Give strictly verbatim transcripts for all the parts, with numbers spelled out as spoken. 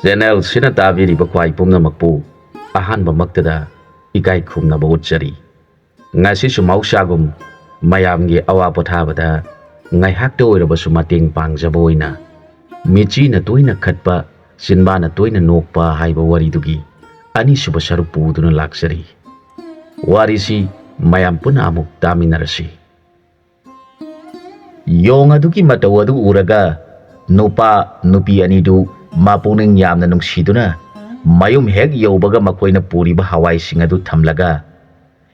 ꯆꯦꯅꯦꯜꯁꯤꯅ ꯇꯥꯕꯤꯔꯤꯕ ꯈ꯭ꯋꯥꯏ ꯄꯨꯝꯅꯃꯛꯄꯨ ꯑꯍꯥꯟꯕꯃꯛꯇꯗ ꯏꯀꯥꯏ ꯈꯨꯝꯅꯕ ꯎꯠꯆꯔꯤ꯫ ꯉꯁꯤꯁꯨ ꯃꯍꯧꯁꯥꯒꯨꯝ ꯃꯌꯥꯝꯒꯤ ꯑꯋꯥ ꯄꯣꯊꯥꯕꯗ ꯉꯥꯏꯍꯥꯛꯇ ꯑꯣꯏꯔꯕꯁꯨ ꯃꯇꯦꯡ ꯄꯥꯡꯖꯕ ꯑꯣꯏꯅ ꯃꯤꯆꯤꯅ ꯇꯣꯏꯅ ꯈꯠꯄ, ꯆꯤꯟꯕꯥꯅ ꯇꯣꯏꯅ ꯅꯣꯛꯄ ꯍꯥꯏꯕ ꯋꯥꯔꯤꯗꯨꯒꯤ ꯑꯅꯤꯁꯨꯕ ꯁꯔꯨꯛ ꯄꯨꯗꯨꯅ ꯂꯥꯛꯆꯔꯤ꯫ ꯋꯥꯔꯤꯁꯤ ꯃꯌꯥꯝ ꯄꯨꯟꯅ ꯑꯃꯨꯛ ꯇꯥꯃꯤꯟꯅꯔꯁꯤ꯫ ꯌꯣꯡ ꯑꯗꯨꯒꯤ ꯃꯇꯧ ꯑꯗꯨ ꯎꯔꯒ ꯅꯨꯄꯥ ꯅꯨꯄꯤ ꯑꯅꯤꯗꯨ ꯃꯄꯨꯛꯅꯤꯡ ꯌꯥꯝꯅ ꯅꯨꯡꯁꯤꯗꯨꯅ ꯃꯌꯨꯝ ꯍꯦꯛ ꯌꯧꯕꯒ ꯃꯈꯣꯏꯅ ꯄꯨꯔꯤꯕ ꯍꯋꯥꯏꯁꯤꯡ ꯑꯗꯨ ꯊꯝꯂꯒ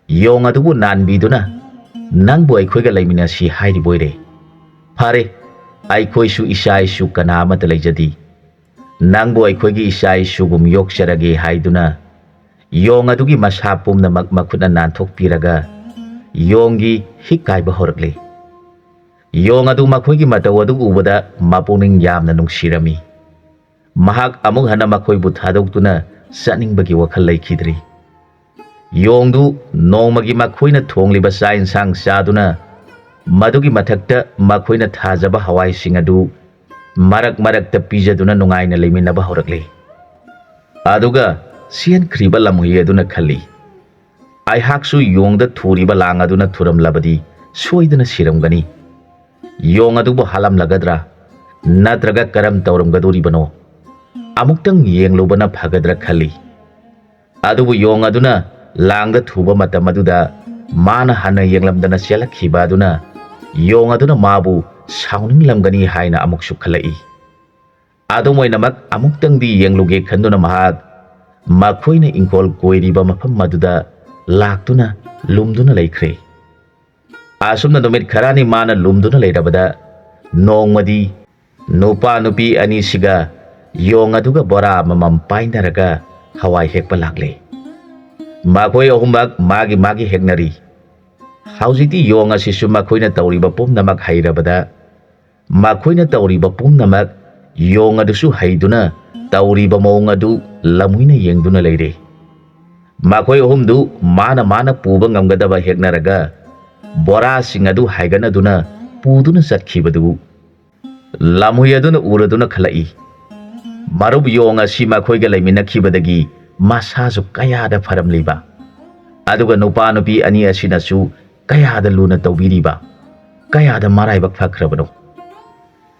ꯌꯣꯡ ꯑꯗꯨꯕꯨ ꯅꯥꯟꯕꯤꯗꯨꯅ, "ꯅꯪꯕꯨ ꯑꯩꯈꯣꯏꯒ ꯂꯩꯃꯤꯟꯅꯁꯤ ꯍꯥꯏꯔꯤꯕꯣꯏꯔꯦ꯫ ꯐꯔꯦ, ꯑꯩꯈꯣꯏꯁꯨ ꯏꯆꯥ ꯏꯁꯨ ꯀꯅꯥ ꯑꯃꯠꯇ ꯂꯩꯖꯗꯦ꯫ ꯅꯪꯕꯨ ꯑꯩꯈꯣꯏꯒꯤ ꯏꯆꯥ ꯏꯁꯨꯒꯨꯝ ꯌꯣꯛꯆꯔꯒꯦ" ꯍꯥꯏꯗꯨꯅ ꯌꯣꯡ ꯑꯗꯨꯒꯤ ꯃꯁꯥ ꯄꯨꯝꯅꯃꯛ ꯃꯈꯨꯠꯅ ꯅꯥꯟꯊꯣꯛꯄꯤꯔꯒ ꯌꯣꯡꯒꯤ ꯍꯤꯛ ꯀꯥꯏꯕ ꯍꯧꯔꯛꯂꯦ꯫ ꯌꯣꯡ ꯑꯗꯨ ꯃꯈꯣꯏꯒꯤ ꯃꯇꯧ ꯑꯗꯨ ꯎꯕꯗ ꯃꯄꯨꯛꯅꯤꯡ ꯌꯥꯝꯅ ꯅꯨꯡꯁꯤꯔꯝꯃꯤ꯫ ꯃꯍꯥꯛ ꯑꯃꯨꯛ ꯍꯟꯅ ꯃꯈꯣꯏꯕꯨ ꯊꯥꯗꯣꯛꯇꯨꯅ ꯆꯠꯅꯤꯡꯕꯒꯤ ꯋꯥꯈꯜ ꯂꯩꯈꯤꯗ꯭ꯔꯤ꯫ ꯌꯣꯡꯗꯨ ꯅꯣꯡꯃꯒꯤ ꯃꯈꯣꯏꯅ ꯊꯣꯡꯂꯤꯕ ꯆꯥꯛ ꯏꯟꯁꯥꯡ ꯆꯥꯗꯨꯅ, ꯃꯗꯨꯒꯤ ꯃꯊꯛꯇ ꯃꯈꯣꯏꯅ ꯊꯥꯖꯕ ꯍꯋꯥꯏꯁꯤꯡ ꯑꯗꯨ ꯃꯔꯛ ꯃꯔꯛꯇ ꯄꯤꯖꯗꯨꯅ ꯅꯨꯡꯉꯥꯏꯅ ꯂꯩꯃꯤꯟꯅꯕ ꯍꯧꯔꯛꯂꯤ꯫ ꯑꯗꯨꯒ ꯆꯦꯟꯈ꯭ꯔꯤꯕ ꯂꯝꯍꯨꯏ ꯑꯗꯨꯅ ꯈꯜꯂꯤ, "ꯑꯩꯍꯥꯛꯁꯨ ꯌꯣꯡꯗ ꯊꯨꯔꯤꯕ ꯂꯥꯡ ꯑꯗꯨꯅ ꯊꯨꯔꯝꯂꯕꯗꯤ ꯁꯣꯏꯗꯅ ꯁꯤꯔꯝꯒꯅꯤ꯫ ꯌꯣꯡ ꯑꯗꯨꯕꯨ ꯍꯥꯠꯂꯝꯂꯒꯗ꯭ꯔꯥ? ꯅꯠꯇ꯭ꯔꯒ ꯀꯔꯝ ꯇꯧꯔꯝꯒꯗꯣꯔꯤꯕꯅꯣ? ꯑꯃꯨꯛꯇꯪ ꯌꯦꯡꯂꯨꯕꯅ ꯐꯒꯗ꯭ꯔꯥ?" ꯈꯜꯂꯤ꯫ ꯑꯗꯨꯕꯨ ꯌꯣꯡ ꯑꯗꯨꯅ ꯂꯥꯡꯗ ꯊꯨꯕ ꯃꯇꯝ ꯑꯗꯨꯗ ꯃꯥꯅ ꯍꯟꯅ ꯌꯦꯡꯂꯝꯗꯅ ꯆꯦꯜꯂꯛꯈꯤꯕ ꯑꯗꯨꯅ ꯌꯣꯡ ꯑꯗꯨꯅ ꯃꯥꯕꯨ ꯁꯥꯎꯅꯤꯡꯂꯝꯒꯅꯤ ꯍꯥꯏꯅ ꯑꯃꯨꯛꯁꯨ ꯈꯜꯂꯛꯏ꯫ ꯑꯗꯨꯝ ꯑꯣꯏꯅꯃꯛ ꯑꯃꯨꯛꯇꯪꯗꯤ ꯌꯦꯡꯂꯨꯒꯦ ꯈꯟꯗꯨꯅ ꯃꯍꯥꯛ ꯃꯈꯣꯏꯅ ꯏꯪꯈꯣꯜ ꯀꯣꯏꯔꯤꯕ ꯃꯐꯝ ꯑꯗꯨꯗ ꯂꯥꯛꯇꯨꯅ ꯂꯨꯝꯗꯨꯅ ꯂꯩꯈ꯭ꯔꯦ꯫ ꯑꯁꯨꯝꯅ ꯅꯨꯃꯤꯠ ꯈꯔꯅꯤ ꯃꯥꯅ ꯂꯨꯝꯗꯨꯅ ꯂꯩꯔꯕꯗ, ꯅꯣꯡꯃꯗꯤ ꯅꯨꯄꯥ ꯅꯨꯄꯤ ꯑꯅꯤꯁꯤꯒ ꯌꯣꯡ ꯑꯗꯨꯒ ꯕꯣꯔꯥ ꯑꯃꯃꯝ ꯄꯥꯏꯅꯔꯒ ꯍꯋꯥꯏ ꯍꯦꯛꯄ ꯂꯥꯛꯂꯦ꯫ ꯃꯈꯣꯏ ꯑꯍꯨꯝꯃꯛ ꯃꯥꯒꯤ ꯃꯥꯒꯤ ꯍꯦꯛꯅꯔꯤ꯫ ꯍꯧꯖꯤꯛꯇꯤ ꯌꯣꯡ ꯑꯁꯤꯁꯨ ꯃꯈꯣꯏꯅ ꯇꯧꯔꯤꯕ ꯄꯨꯝꯅꯃꯛ ꯍꯩꯔꯕꯗ, ꯃꯈꯣꯏꯅ ꯇꯧꯔꯤꯕ ꯄꯨꯝꯅꯃꯛ ꯌꯣꯡ ꯑꯗꯨꯁꯨ ꯍꯩꯗꯨꯅ ꯇꯧꯔꯤꯕ ꯃꯑꯣꯡ ꯑꯗꯨ ꯂꯝꯍꯨꯏꯅ ꯌꯦꯡꯗꯨꯅ ꯂꯩꯔꯦ꯫ ꯃꯈꯣꯏ ꯑꯍꯨꯝꯗꯨ ꯃꯥꯅ ꯃꯥꯅ ꯄꯨꯕ ꯉꯝꯒꯗꯕ ꯍꯦꯛꯅꯔꯒ ꯕꯣꯔꯥꯁꯤꯡ ꯑꯗꯨ ꯍꯥꯏꯒꯠꯅꯗꯨꯅ ꯄꯨꯗꯨꯅ ꯆꯠꯈꯤꯕꯗꯨ ꯂꯝꯍꯨꯏ ꯑꯗꯨꯅ ꯎꯔꯗꯨꯅ ꯈꯜꯂꯛꯏ, ꯃꯔꯨꯞ ꯌꯣꯡ ꯑꯁꯤ ꯃꯈꯣꯏꯒ ꯂꯩꯃꯤꯟꯅꯈꯤꯕꯗꯒꯤ ꯃꯁꯥꯁꯨ ꯀꯌꯥꯗ ꯐꯔꯝꯂꯤꯕ, ꯑꯗꯨꯒ ꯅꯨꯄꯥ ꯅꯨꯄꯤ ꯑꯅꯤ ꯑꯁꯤꯅꯁꯨ ꯀꯌꯥꯗ ꯂꯨꯅ ꯇꯧꯕꯤꯔꯤꯕ, ꯀꯌꯥꯗ ꯃꯔꯥꯏꯕꯛ ꯐꯈ꯭ꯔꯕꯅꯣ꯫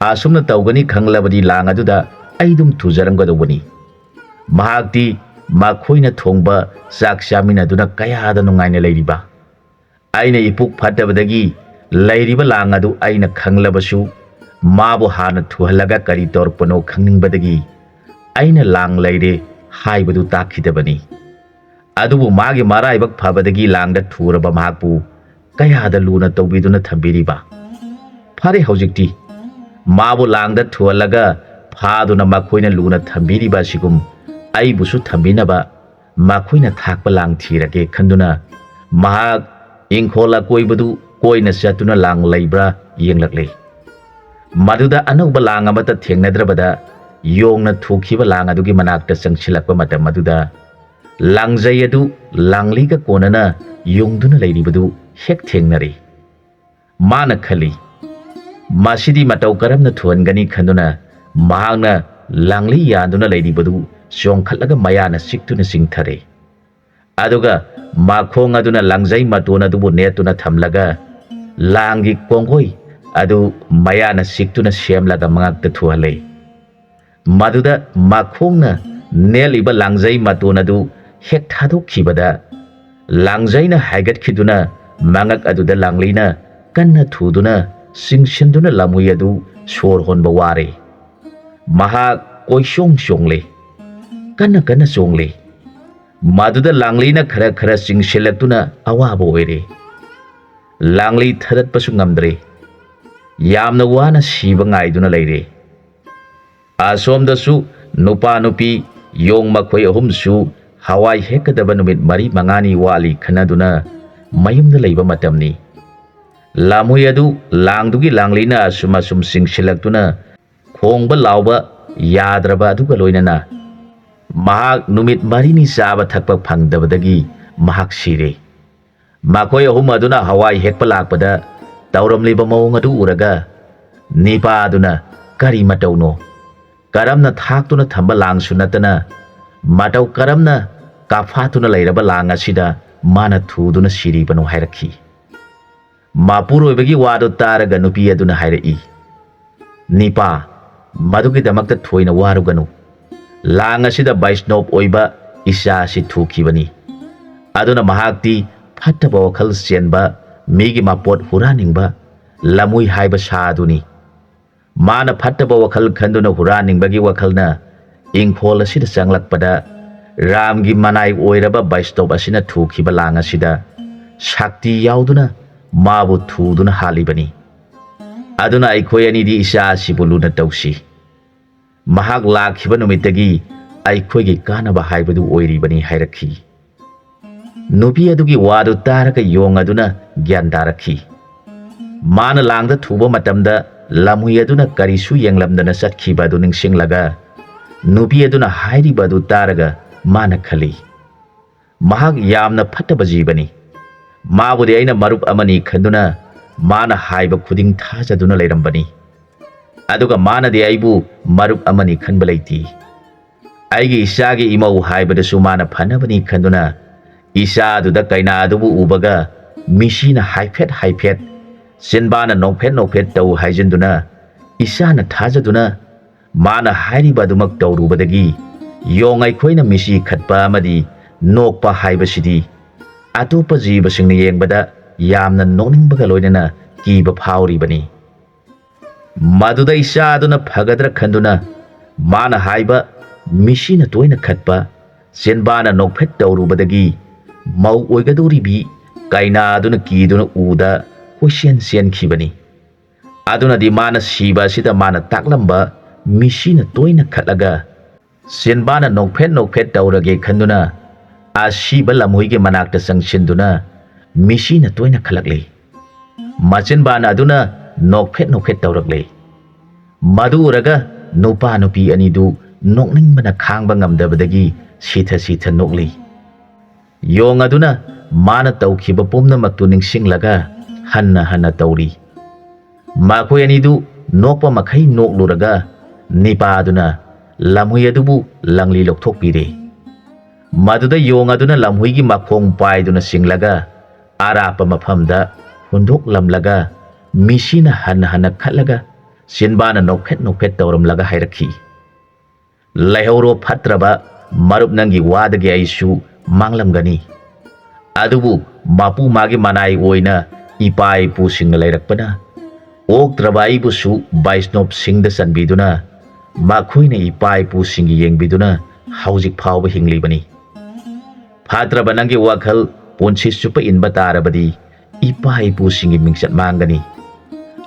ꯑꯁꯨꯝꯅ ꯇꯧꯒꯅꯤ ꯈꯪꯂꯕꯗꯤ ꯂꯥꯡ ꯑꯗꯨꯗ ꯑꯩ ꯑꯗꯨꯝ ꯊꯨꯖꯔꯝꯒꯗꯧꯕꯅꯤ꯫ ꯃꯍꯥꯛꯇꯤ ꯃꯈꯣꯏꯅ ꯊꯣꯡꯕ ꯆꯥꯛ ꯆꯥꯃꯤꯟꯅꯗꯨꯅ ꯀꯌꯥꯗ ꯅꯨꯡꯉꯥꯏꯅ ꯂꯩꯔꯤꯕ꯫ ꯑꯩꯅ ꯏꯄꯨꯛ ꯐꯠꯇꯕꯗꯒꯤ ꯂꯩꯔꯤꯕ ꯂꯥꯡ ꯑꯗꯨ ꯑꯩꯅ ꯈꯪꯂꯕꯁꯨ, ꯃꯥꯕꯨ ꯍꯥꯟꯅ ꯊꯨꯍꯜꯂꯒ ꯀꯔꯤ ꯇꯧꯔꯛꯄꯅꯣ ꯈꯪꯅꯤꯡꯕꯗꯒꯤ ꯑꯩꯅ ꯂꯥꯡ ꯂꯩꯔꯦ ꯍꯥꯏꯕꯗꯨ ꯇꯥꯛꯈꯤꯗꯕꯅꯤ꯫ ꯑꯗꯨꯕꯨ ꯃꯥꯒꯤ ꯃꯔꯥꯏꯕꯛ ꯐꯕꯗꯒꯤ ꯂꯥꯡꯗ ꯊꯨꯔꯕ ꯃꯍꯥꯛꯄꯨ ꯀꯌꯥꯗ ꯂꯨꯅ ꯇꯧꯕꯤꯗꯨꯅ ꯊꯝꯕꯤꯔꯤꯕ꯫ ꯐꯔꯦ, ꯍꯧꯖꯤꯛꯇꯤ ꯃꯥꯕꯨ ꯂꯥꯡꯗ ꯊꯨꯍꯜꯂꯒ ꯐꯥꯗꯨꯅ ꯃꯈꯣꯏꯅ ꯂꯨꯅ ꯊꯝꯕꯤꯔꯤꯕ ꯑꯁꯤꯒꯨꯝ ꯑꯩꯕꯨꯁꯨ ꯊꯝꯕꯤꯅꯕ ꯃꯈꯣꯏꯅ ꯊꯥꯛꯄ ꯂꯥꯡ ꯊꯤꯔꯒꯦ ꯈꯟꯗꯨꯅ ꯃꯍꯥꯛ ꯏꯪꯈꯣꯜ ꯑꯀꯣꯏꯕꯗꯨ ꯀꯣꯏꯅ ꯆꯠꯇꯨꯅ ꯂꯥꯡ ꯂꯩꯕ꯭ꯔꯥ ꯌꯦꯡꯂꯛꯂꯦ꯫ ꯃꯗꯨꯗ ꯑꯅꯧꯕ ꯂꯥꯡ ꯑꯃꯠꯇ ꯊꯦꯡꯅꯗ꯭ꯔꯕꯗ ꯌꯣꯡꯅ ꯊꯨꯈꯤꯕ ꯂꯥꯡ ꯑꯗꯨꯒꯤ ꯃꯅꯥꯛꯇ ꯆꯪꯁꯤꯜꯂꯛꯄ ꯃꯇꯝ ꯑꯗꯨꯗ ꯂꯥꯡꯖꯩ ꯑꯗꯨ ꯂꯥꯡꯂꯤꯒ ꯀꯣꯟꯅꯅ ꯌꯨꯡꯗꯨꯅ ꯂꯩꯔꯤꯕꯗꯨ ꯍꯦꯛ ꯊꯦꯡꯅꯔꯦ꯫ ꯃꯥꯅ ꯈꯜꯂꯤ, "ꯃꯁꯤꯗꯤ ꯃꯇꯧ ꯀꯔꯝꯅ ꯊꯨꯍꯟꯒꯅꯤ?" ꯈꯟꯗꯨꯅ ꯃꯍꯥꯛꯅ ꯂꯥꯡꯂꯤ ꯌꯥꯟꯗꯨꯅ ꯂꯩꯔꯤꯕꯗꯨ ꯆꯣꯡꯈꯠꯂꯒ ꯃꯌꯥꯅ ꯆꯤꯛꯇꯨꯅ ꯆꯤꯡꯊꯔꯦ꯫ ꯑꯗꯨꯒ ꯃꯈꯣꯡ ꯑꯗꯨꯅ ꯂꯥꯡꯖꯩ ꯃꯇꯣꯟ ꯑꯗꯨꯕꯨ ꯅꯦꯠꯇꯨꯅ ꯊꯝꯂꯒ ꯂꯥꯡꯒꯤ ꯀꯣꯡꯒꯣꯏ ꯑꯗꯨ ꯃꯌꯥꯅ ꯆꯤꯛꯇꯨꯅ ꯁꯦꯝꯂꯒ ꯃꯉꯛꯇ ꯊꯨꯍꯜꯂꯦ꯫ ꯃꯗꯨꯗ ꯃꯈꯣꯡꯅ ꯅꯦꯠꯂꯤꯕ ꯂꯥꯡꯖꯩ ꯃꯇꯣꯟ ꯑꯗꯨ ꯍꯦꯛ ꯊꯥꯗꯣꯛꯈꯤꯕꯗ, ꯂꯥꯡꯖꯩꯅ ꯍꯥꯏꯒꯠꯈꯤꯗꯨꯅ ꯃꯉꯛ ꯑꯗꯨꯗ ꯂꯥꯡꯂꯤꯅ ꯀꯟꯅ ꯊꯨꯗꯨꯅ ꯆꯤꯡꯁꯤꯟꯗꯨꯅ ꯂꯝꯍꯨꯏ ꯑꯗꯨ ꯁꯣꯔ ꯍꯣꯟꯕ ꯋꯥꯔꯦ꯫ ꯃꯍꯥꯛ ꯀꯣꯏꯆꯣꯡ ꯆꯣꯡꯂꯦ, ꯀꯟꯅ ꯀꯟꯅ ꯆꯣꯡꯂꯦ꯫ ꯃꯗꯨꯗ ꯂꯥꯡꯂꯤꯅ ꯈꯔ ꯈꯔ ꯆꯤꯡꯁꯤꯜꯂꯛꯇꯨꯅ ꯑꯋꯥꯕ ꯑꯣꯏꯔꯦ꯫ ꯂꯥꯡꯂꯤ ꯊꯗꯠꯄꯁꯨ ꯉꯝꯗ꯭ꯔꯦ꯫ ꯌꯥꯝꯅ ꯋꯥꯅ ꯁꯤꯕ ꯉꯥꯏꯗꯨꯅ ꯂꯩꯔꯦ꯫ ꯑꯁꯣꯝꯗꯁꯨ ꯅꯨꯄꯥ ꯅꯨꯄꯤ ꯌꯣꯡ ꯃꯈꯣꯏ ꯑꯍꯨꯝꯁꯨ ꯍꯋꯥꯏ ꯍꯦꯛꯀꯗꯕ ꯅꯨꯃꯤꯠ ꯃꯔꯤ ꯃꯉꯥꯅꯤ ꯋꯥꯠꯂꯤ ꯈꯟꯅꯗꯨꯅ ꯃꯌꯨꯝꯗ ꯂꯩꯕ ꯃꯇꯝꯅꯤ꯫ ꯂꯥꯃꯨꯏ ꯑꯗꯨ ꯂꯥꯡꯗꯨꯒꯤ ꯂꯥꯡꯂꯤꯅ ꯑꯁꯨꯝ ꯑꯁꯨꯝ ꯆꯤꯡꯁꯤꯜꯂꯛꯇꯨꯅ ꯈꯣꯡꯕ ꯂꯥꯎꯕ ꯌꯥꯗ꯭ꯔꯕ ꯑꯗꯨꯒ ꯂꯣꯏꯅꯅ ꯃꯍꯥꯛ ꯅꯨꯃꯤꯠ ꯃꯔꯤꯅꯤ ꯆꯥꯕ ꯊꯛꯄ ꯐꯪꯗꯕꯗꯒꯤ ꯃꯍꯥꯛ ꯁꯤꯔꯦ꯫ ꯃꯈꯣꯏ ꯑꯍꯨꯝ ꯑꯗꯨꯅ ꯍꯋꯥꯏ ꯍꯦꯛꯄ ꯂꯥꯛꯄꯗ ꯇꯧꯔꯝꯂꯤꯕ ꯃꯑꯣꯡ ꯑꯗꯨ ꯎꯔꯒ ꯅꯤꯄꯥ ꯑꯗꯨꯅ, "ꯀꯔꯤ ꯃꯇꯧꯅꯣ? ꯀꯔꯝꯅ ꯊꯥꯛꯇꯨꯅ ꯊꯝꯕ ꯂꯥꯡꯁꯨ ꯅꯠꯇꯅ, ꯃꯇꯧ ꯀꯔꯝꯅ ꯀꯥꯐꯥꯠꯇꯨꯅ ꯂꯩꯔꯕ ꯂꯥꯡ ꯑꯁꯤꯗ ꯃꯥꯅ ꯊꯨꯗꯨꯅ ꯁꯤꯔꯤꯕꯅꯣ ꯍꯥꯏꯔꯛꯈꯤ꯫ ꯃꯄꯨꯔꯣꯏꯕꯒꯤ ꯋꯥꯗꯨ ꯇꯥꯔꯒ ꯅꯨꯄꯤ ꯑꯗꯨꯅ ꯍꯥꯏꯔꯛꯏ, "ꯅꯤꯄꯥ, ꯃꯗꯨꯒꯤꯗꯃꯛꯇ ꯊꯣꯏꯅ ꯋꯥꯔꯨꯒꯅꯨ꯫ ꯂꯥꯡ ꯑꯁꯤꯗ ꯕꯩꯁꯅꯣꯞ ꯑꯣꯏꯕ ꯏꯆꯥ ꯑꯁꯤ ꯊꯨꯈꯤꯕꯅꯤ꯫ ꯑꯗꯨꯅ ꯃꯍꯥꯛꯇꯤ ꯐꯠꯇꯕ ꯋꯥꯈꯜ ꯆꯦꯟꯕ, ꯃꯤꯒꯤ ꯃꯄꯣꯠ ꯍꯨꯔꯥꯟꯅꯤꯡꯕ ꯂꯝꯍꯨꯏ ꯍꯥꯏꯕ ꯁꯥ ꯑꯗꯨꯅꯤ꯫ ꯃꯥꯅ ꯐꯠꯇꯕ ꯋꯥꯈꯜ ꯈꯟꯗꯨꯅ ꯍꯨꯔꯥꯟꯅꯤꯡꯕꯒꯤ ꯋꯥꯈꯜꯅ ꯏꯪꯈꯣꯜ ꯑꯁꯤꯗ ꯆꯪꯂꯛꯄꯗ, ꯔꯥꯝꯒꯤ ꯃꯅꯥꯏ ꯑꯣꯏꯔꯕ ꯕꯩꯁꯅꯣꯞ ꯑꯁꯤꯅ ꯊꯨꯈꯤꯕ ꯂꯥꯡ ꯑꯁꯤꯗ ꯁꯛꯇꯤ ꯌꯥꯎꯗꯨꯅ ꯃꯥꯕꯨ ꯊꯨꯗꯨꯅ ꯍꯥꯠꯂꯤꯕꯅꯤ꯫ ꯑꯗꯨꯅ ꯑꯩꯈꯣꯏ ꯑꯅꯤꯗꯤ ꯏꯆꯥ ꯑꯁꯤꯕꯨ ꯂꯨꯅ ꯇꯧꯁꯤ꯫ ꯃꯍꯥꯛ ꯂꯥꯛꯈꯤꯕ ꯅꯨꯃꯤꯠꯇꯒꯤ ꯑꯩꯈꯣꯏꯒꯤ ꯀꯥꯟꯅꯕ ꯍꯥꯏꯕꯗꯨ ꯑꯣꯏꯔꯤꯕꯅꯤ" ꯍꯥꯏꯔꯛꯈꯤ꯫ ꯅꯨꯄꯤ ꯑꯗꯨꯒꯤ ꯋꯥꯗꯨ ꯇꯥꯔꯒ ꯌꯣꯡ ꯑꯗꯨꯅ ꯒ꯭ꯌꯥꯟ ꯇꯥꯔꯛꯈꯤ꯫ ꯃꯥꯅ ꯂꯥꯡꯗ ꯊꯨꯕ ꯃꯇꯝꯗ ꯂꯝꯍꯨꯏ ꯑꯗꯨꯅ ꯀꯔꯤꯁꯨ ꯌꯦꯡꯂꯝꯗꯅ ꯆꯠꯈꯤꯕ ꯑꯗꯨ ꯅꯤꯡꯁꯤꯡꯂꯒ, ꯅꯨꯄꯤ ꯑꯗꯨꯅ ꯍꯥꯏꯔꯤꯕ ꯑꯗꯨ ꯇꯥꯔꯒ ꯃꯥꯅ ꯈꯜꯂꯤ, "ꯃꯍꯥꯛ ꯌꯥꯝꯅ ꯐꯠꯇꯕ ꯖꯤꯕꯅꯤ꯫ ꯃꯥꯕꯨꯗꯤ ꯑꯩꯅ ꯃꯔꯨꯞ ꯑꯃꯅꯤ ꯈꯟꯗꯨꯅ ꯃꯥꯅ ꯍꯥꯏꯕ ꯈꯨꯗꯤꯡ ꯊꯥꯖꯗꯨꯅ ꯂꯩꯔꯝꯕꯅꯤ꯫ ꯑꯗꯨꯒ ꯃꯥꯅꯗꯤ ꯑꯩꯕꯨ ꯃꯔꯨꯞ ꯑꯃꯅꯤ ꯈꯟꯕ ꯂꯩꯇꯦ꯫ ꯑꯩꯒꯤ ꯏꯆꯥꯒꯤ ꯏꯃꯧ ꯍꯥꯏꯕꯗꯁꯨ ꯃꯥꯅ ꯐꯅꯕꯅꯤ ꯈꯟꯗꯨꯅ ꯏꯆꯥꯗꯨꯗ ꯀꯩꯅꯥ ꯑꯗꯨꯕꯨ ꯎꯕꯒ ꯃꯤꯁꯤꯅ ꯍꯥꯏꯐꯦꯠ ꯍꯥꯏꯐꯦꯠ, ꯆꯤꯟꯕꯥꯅ ꯅꯣꯛꯐꯦꯠ ꯅꯣꯛꯐꯦꯠ ꯇꯧ ꯍꯥꯏꯖꯤꯟꯗꯨꯅ ꯏꯆꯥꯅ ꯊꯥꯖꯗꯨꯅ ꯃꯥꯅ ꯍꯥꯏꯔꯤꯕ ꯑꯗꯨꯃꯛ ꯇꯧꯔꯨꯕꯗꯒꯤ ꯌꯣꯡ ꯑꯩꯈꯣꯏꯅ ꯃꯤꯁꯤ ꯈꯠꯄ ꯑꯃꯗꯤ ꯅꯣꯛꯄ ꯍꯥꯏꯕꯁꯤꯗꯤ ꯑꯇꯣꯞꯄ ꯖꯤꯕꯁꯤꯡꯅ ꯌꯦꯡꯕꯗ ꯌꯥꯝꯅ ꯅꯣꯛꯅꯤꯡꯕꯒ ꯂꯣꯏꯅꯅ ꯀꯤꯕ ꯐꯥꯎꯔꯤꯕꯅꯤ꯫ ꯃꯗꯨꯗ ꯏꯆꯥ ꯑꯗꯨꯅ ꯐꯒꯗ꯭ꯔꯥ ꯈꯟꯗꯨꯅ ꯃꯥꯅ ꯍꯥꯏꯕ ꯃꯤꯁꯤꯅ ꯇꯣꯏꯅ ꯈꯠꯄ, ꯆꯦꯟꯕꯥꯅ ꯅꯣꯛꯐꯦꯠ ꯇꯧꯔꯨꯕꯗꯒꯤ ꯃꯧ ꯑꯣꯏꯒꯗꯧꯔꯤꯕꯤ ꯀꯩꯅꯥ ꯑꯗꯨꯅ ꯀꯤꯗꯨꯅ ꯎꯗ ꯀꯣꯏꯆꯦꯟ ꯆꯦꯟꯈꯤꯕꯅꯤ꯫ ꯑꯗꯨꯅꯗꯤ ꯃꯥꯅ ꯁꯤꯕ ꯑꯁꯤꯗ ꯃꯥꯅ ꯇꯥꯛꯂꯝꯕ ꯃꯤꯁꯤꯅ ꯇꯣꯏꯅ ꯈꯠꯂꯒ ꯆꯦꯟꯕꯥꯅ ꯅꯣꯛꯐꯦꯠ ꯅꯣꯛꯐꯦꯠ ꯇꯧꯔꯒꯦ ꯈꯟꯗꯨꯅ ꯑꯁꯤꯕ ꯂꯝꯍꯨꯏꯒꯤ ꯃꯅꯥꯛꯇ ꯆꯪꯁꯤꯟꯗꯨꯅ ꯃꯤꯁꯤꯅ ꯇꯣꯏꯅ ꯈꯠꯂꯛꯂꯤ꯫ ꯃꯆꯤꯟꯕꯥꯟ ꯑꯗꯨꯅ ꯅꯣꯛꯐꯦꯠ ꯅꯣꯛꯐꯦꯠ ꯇꯧꯔꯛꯂꯤ꯫ ꯃꯗꯨ ꯎꯔꯒ ꯅꯨꯄꯥ ꯅꯨꯄꯤ ꯑꯅꯤꯗꯨ ꯅꯣꯛꯅꯤꯡꯕꯅ ꯈꯥꯡꯕ ꯉꯝꯗꯕꯗꯒꯤ ꯁꯤꯊ ꯁꯤꯊ ꯅꯣꯛꯂꯤ꯫ ꯌꯣꯡ ꯑꯗꯨꯅ ꯃꯥꯅ ꯇꯧꯈꯤꯕ ꯄꯨꯝꯅꯃꯛꯇꯨ ꯅꯤꯡꯁꯤꯡꯂꯒ ꯍꯟꯅ ꯍꯟꯅ ꯇꯧꯔꯤ꯫ ꯃꯈꯣꯏ ꯑꯅꯤꯗꯨ ꯅꯣꯛꯄ ꯃꯈꯩ ꯅꯣꯛꯂꯨꯔꯒ ꯅꯤꯄꯥ ꯑꯗꯨꯅ ꯂꯝꯍꯨꯏ ꯑꯗꯨꯕꯨ ꯂꯪꯂꯤ ꯂꯧꯊꯣꯛꯄꯤꯔꯦ꯫ ꯃꯗꯨꯗ ꯌꯣꯡ ꯑꯗꯨꯅ ꯂꯝꯍꯨꯏꯒꯤ ꯃꯈꯣꯡ ꯄꯥꯏꯗꯨꯅ ꯆꯤꯡꯂꯒ ꯑꯔꯥꯞꯄ ꯃꯐꯝꯗ ꯍꯨꯟꯗꯣꯛꯂꯝꯂꯒ ꯃꯤꯁꯤꯅ ꯍꯟꯅ ꯍꯟꯅ ꯈꯠꯂꯒ ꯆꯤꯟꯕꯥꯅ ꯅꯣꯛꯐꯦꯠ ꯅꯣꯛꯐꯦꯠ ꯇꯧꯔꯝꯂꯒ ꯍꯥꯏꯔꯛꯈꯤ, "ꯂꯩꯍꯧꯔꯣ ꯐꯠꯇ꯭ꯔꯕ ꯃꯔꯨꯞ, ꯅꯪꯒꯤ ꯋꯥꯗꯒꯤ ꯑꯩꯁꯨ ꯃꯥꯡꯂꯝꯒꯅꯤ꯫ ꯑꯗꯨꯕꯨ ꯃꯄꯨ ꯃꯥꯒꯤ ꯃꯅꯥꯏ ꯑꯣꯏꯅ ꯏꯄꯥ ꯏꯄꯨꯁꯤꯡꯅ ꯂꯩꯔꯛꯄꯅ ꯑꯣꯛꯇ꯭ꯔꯕ ꯑꯩꯕꯨꯁꯨ ꯕꯩꯁꯅꯣꯞꯁꯤꯡꯗ ꯆꯟꯕꯤꯗꯨꯅ ꯃꯈꯣꯏꯅ ꯏꯄꯥ ꯏꯄꯨꯁꯤꯡꯒꯤ ꯌꯦꯡꯕꯤꯗꯨꯅ ꯍꯧꯖꯤꯛ ꯐꯥꯎꯕ ꯍꯤꯡꯂꯤꯕꯅꯤ꯫ ꯐꯠꯇ꯭ꯔꯕ ꯅꯪꯒꯤ ꯋꯥꯈꯜ ꯄꯨꯟꯁꯤ ꯆꯨꯞꯄ ꯏꯟꯕ ꯇꯥꯔꯕꯗꯤ ꯏꯄꯥ ꯏꯄꯨꯁꯤꯡꯒꯤ ꯃꯤꯡꯆꯠ ꯃꯥꯡꯒꯅꯤ꯫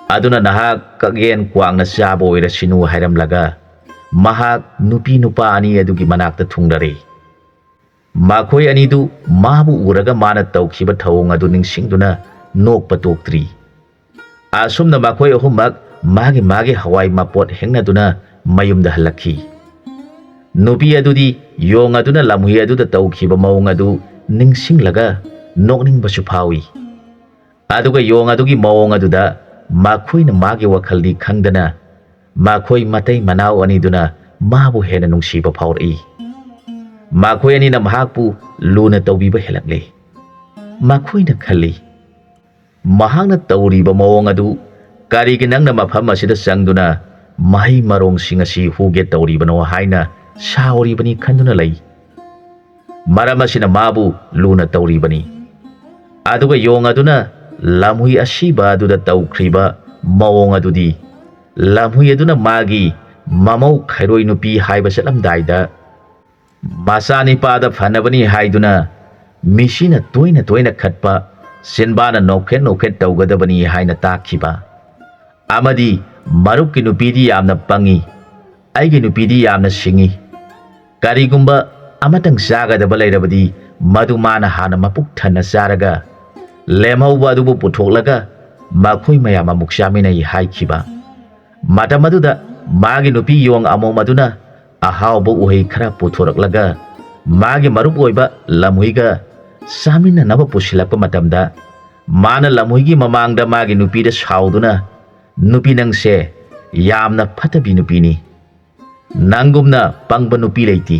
ꯑꯗꯨꯅ ꯅꯍꯥꯛ ꯀꯛꯌꯦꯟ ꯀ꯭ꯋꯥꯛꯅ ꯆꯥꯕ ꯑꯣꯏꯔꯁꯤꯅꯨ" ꯍꯥꯏꯔꯝꯂꯒ ꯃꯍꯥꯛ ꯅꯨꯄꯤ ꯅꯨꯄꯥ ꯑꯅꯤ ꯑꯗꯨꯒꯤ ꯃꯅꯥꯛꯇ ꯊꯨꯡꯂꯔꯦ꯫ ꯃꯈꯣꯏ ꯑꯅꯤꯗꯨ ꯃꯥꯕꯨ ꯎꯔꯒ ꯃꯥꯅ ꯇꯧꯈꯤꯕ ꯊꯧꯑꯣꯡ ꯑꯗꯨ ꯅꯤꯡꯁꯤꯡꯗꯨꯅ ꯅꯣꯛꯄ ꯇꯣꯛꯇ꯭ꯔꯤ꯫ ꯑꯁꯨꯝꯅ ꯃꯈꯣꯏ ꯑꯍꯨꯝꯃꯛ ꯃꯥꯒꯤ ꯃꯥꯒꯤ ꯍꯋꯥꯏ ꯃꯄꯣꯠ ꯍꯦꯛꯅꯗꯨꯅ ꯃꯌꯨꯝꯗ ꯍꯜꯂꯛꯈꯤ꯫ ꯅꯨꯄꯤ ꯑꯗꯨꯗꯤ ꯌꯣꯡ ꯑꯗꯨꯅ ꯂꯝꯍꯨꯏ ꯑꯗꯨꯗ ꯇꯧꯈꯤꯕ ꯃꯑꯣꯡ ꯑꯗꯨ ꯅꯤꯡꯁꯤꯡꯂꯒ ꯅꯣꯛꯅꯤꯡꯕꯁꯨ ꯐꯥꯎꯏ꯫ ꯑꯗꯨꯒ ꯌꯣꯡ ꯑꯗꯨꯒꯤ ꯃꯑꯣꯡ ꯑꯗꯨꯗ ꯃꯈꯣꯏꯅ ꯃꯥꯒꯤ ꯋꯥꯈꯜꯗꯤ ꯈꯪꯗꯅ ꯃꯈꯣꯏ ꯃꯇꯩ ꯃꯅꯥꯎ ꯑꯅꯤꯗꯨꯅ ꯃꯥꯕꯨ ꯍꯦꯟꯅ ꯅꯨꯡꯁꯤꯕ ꯐꯥꯎꯔꯛꯏ꯫ ꯃꯈꯣꯏ ꯑꯅꯤꯅ ꯃꯍꯥꯛꯄꯨ ꯂꯨꯅ ꯇꯧꯕꯤꯕ ꯍꯦꯜꯂꯛꯂꯦ꯫ ꯃꯈꯣꯏꯅ ꯈꯜꯂꯤ, "ꯃꯍꯥꯛꯅ ꯇꯧꯔꯤꯕ ꯃꯑꯣꯡ ꯑꯗꯨ ꯀꯔꯤꯒꯤ ꯅꯪꯅ ꯃꯐꯝ ꯑꯁꯤꯗ ꯆꯪꯗꯨꯅ ꯃꯍꯩ ꯃꯔꯣꯡꯁꯤꯡ ꯑꯁꯤ ꯍꯨꯒꯦ ꯇꯧꯔꯤꯕꯅꯣ?" ꯍꯥꯏꯅ ꯁꯥꯎꯔꯤꯕꯅꯤ ꯈꯟꯗꯨꯅ ꯂꯩ꯫ ꯃꯔꯝ ꯑꯁꯤꯅ ꯃꯥꯕꯨ ꯂꯨꯅ ꯇꯧꯔꯤꯕꯅꯤ꯫ ꯑꯗꯨꯒ ꯌꯣꯡ ꯑꯗꯨꯅ ꯂꯝꯍꯨꯏ ꯑꯁꯤꯕ ꯑꯗꯨꯗ ꯇꯧꯈ꯭ꯔꯤꯕ ꯃꯑꯣꯡ ꯑꯗꯨꯗꯤ, ꯂꯝꯍꯨꯏ ꯑꯗꯨꯅ ꯃꯥꯒꯤ ꯃꯃꯧ ꯈꯩꯔꯣꯏ ꯅꯨꯄꯤ ꯍꯥꯏꯕ ꯆꯠꯂꯝꯗꯥꯏꯗ ꯃꯆꯥꯅꯤꯄꯥꯗ ꯐꯅꯕꯅꯤ ꯍꯥꯏꯗꯨꯅ ꯃꯤꯁꯤꯅ ꯇꯣꯏꯅ ꯇꯣꯏꯅ ꯈꯠꯄ, ꯆꯤꯟꯕꯥꯅ ꯅꯣꯛꯐꯦꯠ ꯅꯣꯛꯐꯦꯠ ꯇꯧꯒꯗꯕꯅꯤ ꯍꯥꯏꯅ ꯇꯥꯛꯈꯤꯕ, ꯑꯃꯗꯤ ꯃꯔꯨꯞꯀꯤ ꯅꯨꯄꯤꯗꯤ ꯌꯥꯝꯅ ꯄꯪꯉꯤ, ꯑꯩꯒꯤ ꯅꯨꯄꯤꯗꯤ ꯌꯥꯝꯅ ꯁꯤꯡꯉꯤ, ꯀꯔꯤꯒꯨꯝꯕ ꯑꯃꯇꯪ ꯆꯥꯒꯗꯕ ꯂꯩꯔꯕꯗꯤ ꯃꯗꯨ ꯃꯥꯅ ꯍꯥꯟꯅ ꯃꯄꯨꯛ ꯊꯟꯅ ꯆꯥꯔꯒ ꯂꯦꯝꯍꯧꯕ ꯑꯗꯨꯕꯨ ꯄꯨꯊꯣꯛꯂꯒ ꯃꯈꯣꯏ ꯃꯌꯥꯝ ꯑꯃꯨꯛ ꯆꯥꯃꯤꯟꯅꯩ ꯍꯥꯏꯈꯤꯕ꯫ ꯃꯇꯝ ꯑꯗꯨꯗ ꯃꯥꯒꯤ ꯅꯨꯄꯤ ꯌꯣꯡ ꯑꯃꯣꯝ ꯑꯗꯨꯅ ꯑꯍꯥꯎꯕ ꯎꯍꯩ ꯈꯔ ꯄꯨꯊꯣꯔꯛꯂꯒ ꯃꯥꯒꯤ ꯃꯔꯨꯞ ꯑꯣꯏꯕ ꯂꯝꯍꯨꯏꯒ ꯆꯥꯃꯤꯟꯅꯅꯕ ꯄꯨꯁꯤꯜꯂꯛꯄ ꯃꯇꯝꯗ, ꯃꯥꯅ ꯂꯝꯍꯨꯏꯒꯤ ꯃꯃꯥꯡꯗ ꯃꯥꯒꯤ ꯅꯨꯄꯤꯗ ꯁꯥꯎꯗꯨꯅ, "ꯅꯨꯄꯤ, ꯅꯪꯁꯦ ꯌꯥꯝꯅ ꯐꯠꯇꯕꯤ ꯅꯨꯄꯤꯅꯤ꯫ "ꯅꯪꯒꯨꯝꯅ ꯄꯪꯕ ꯅꯨꯄꯤ ꯂꯩꯇꯦ꯫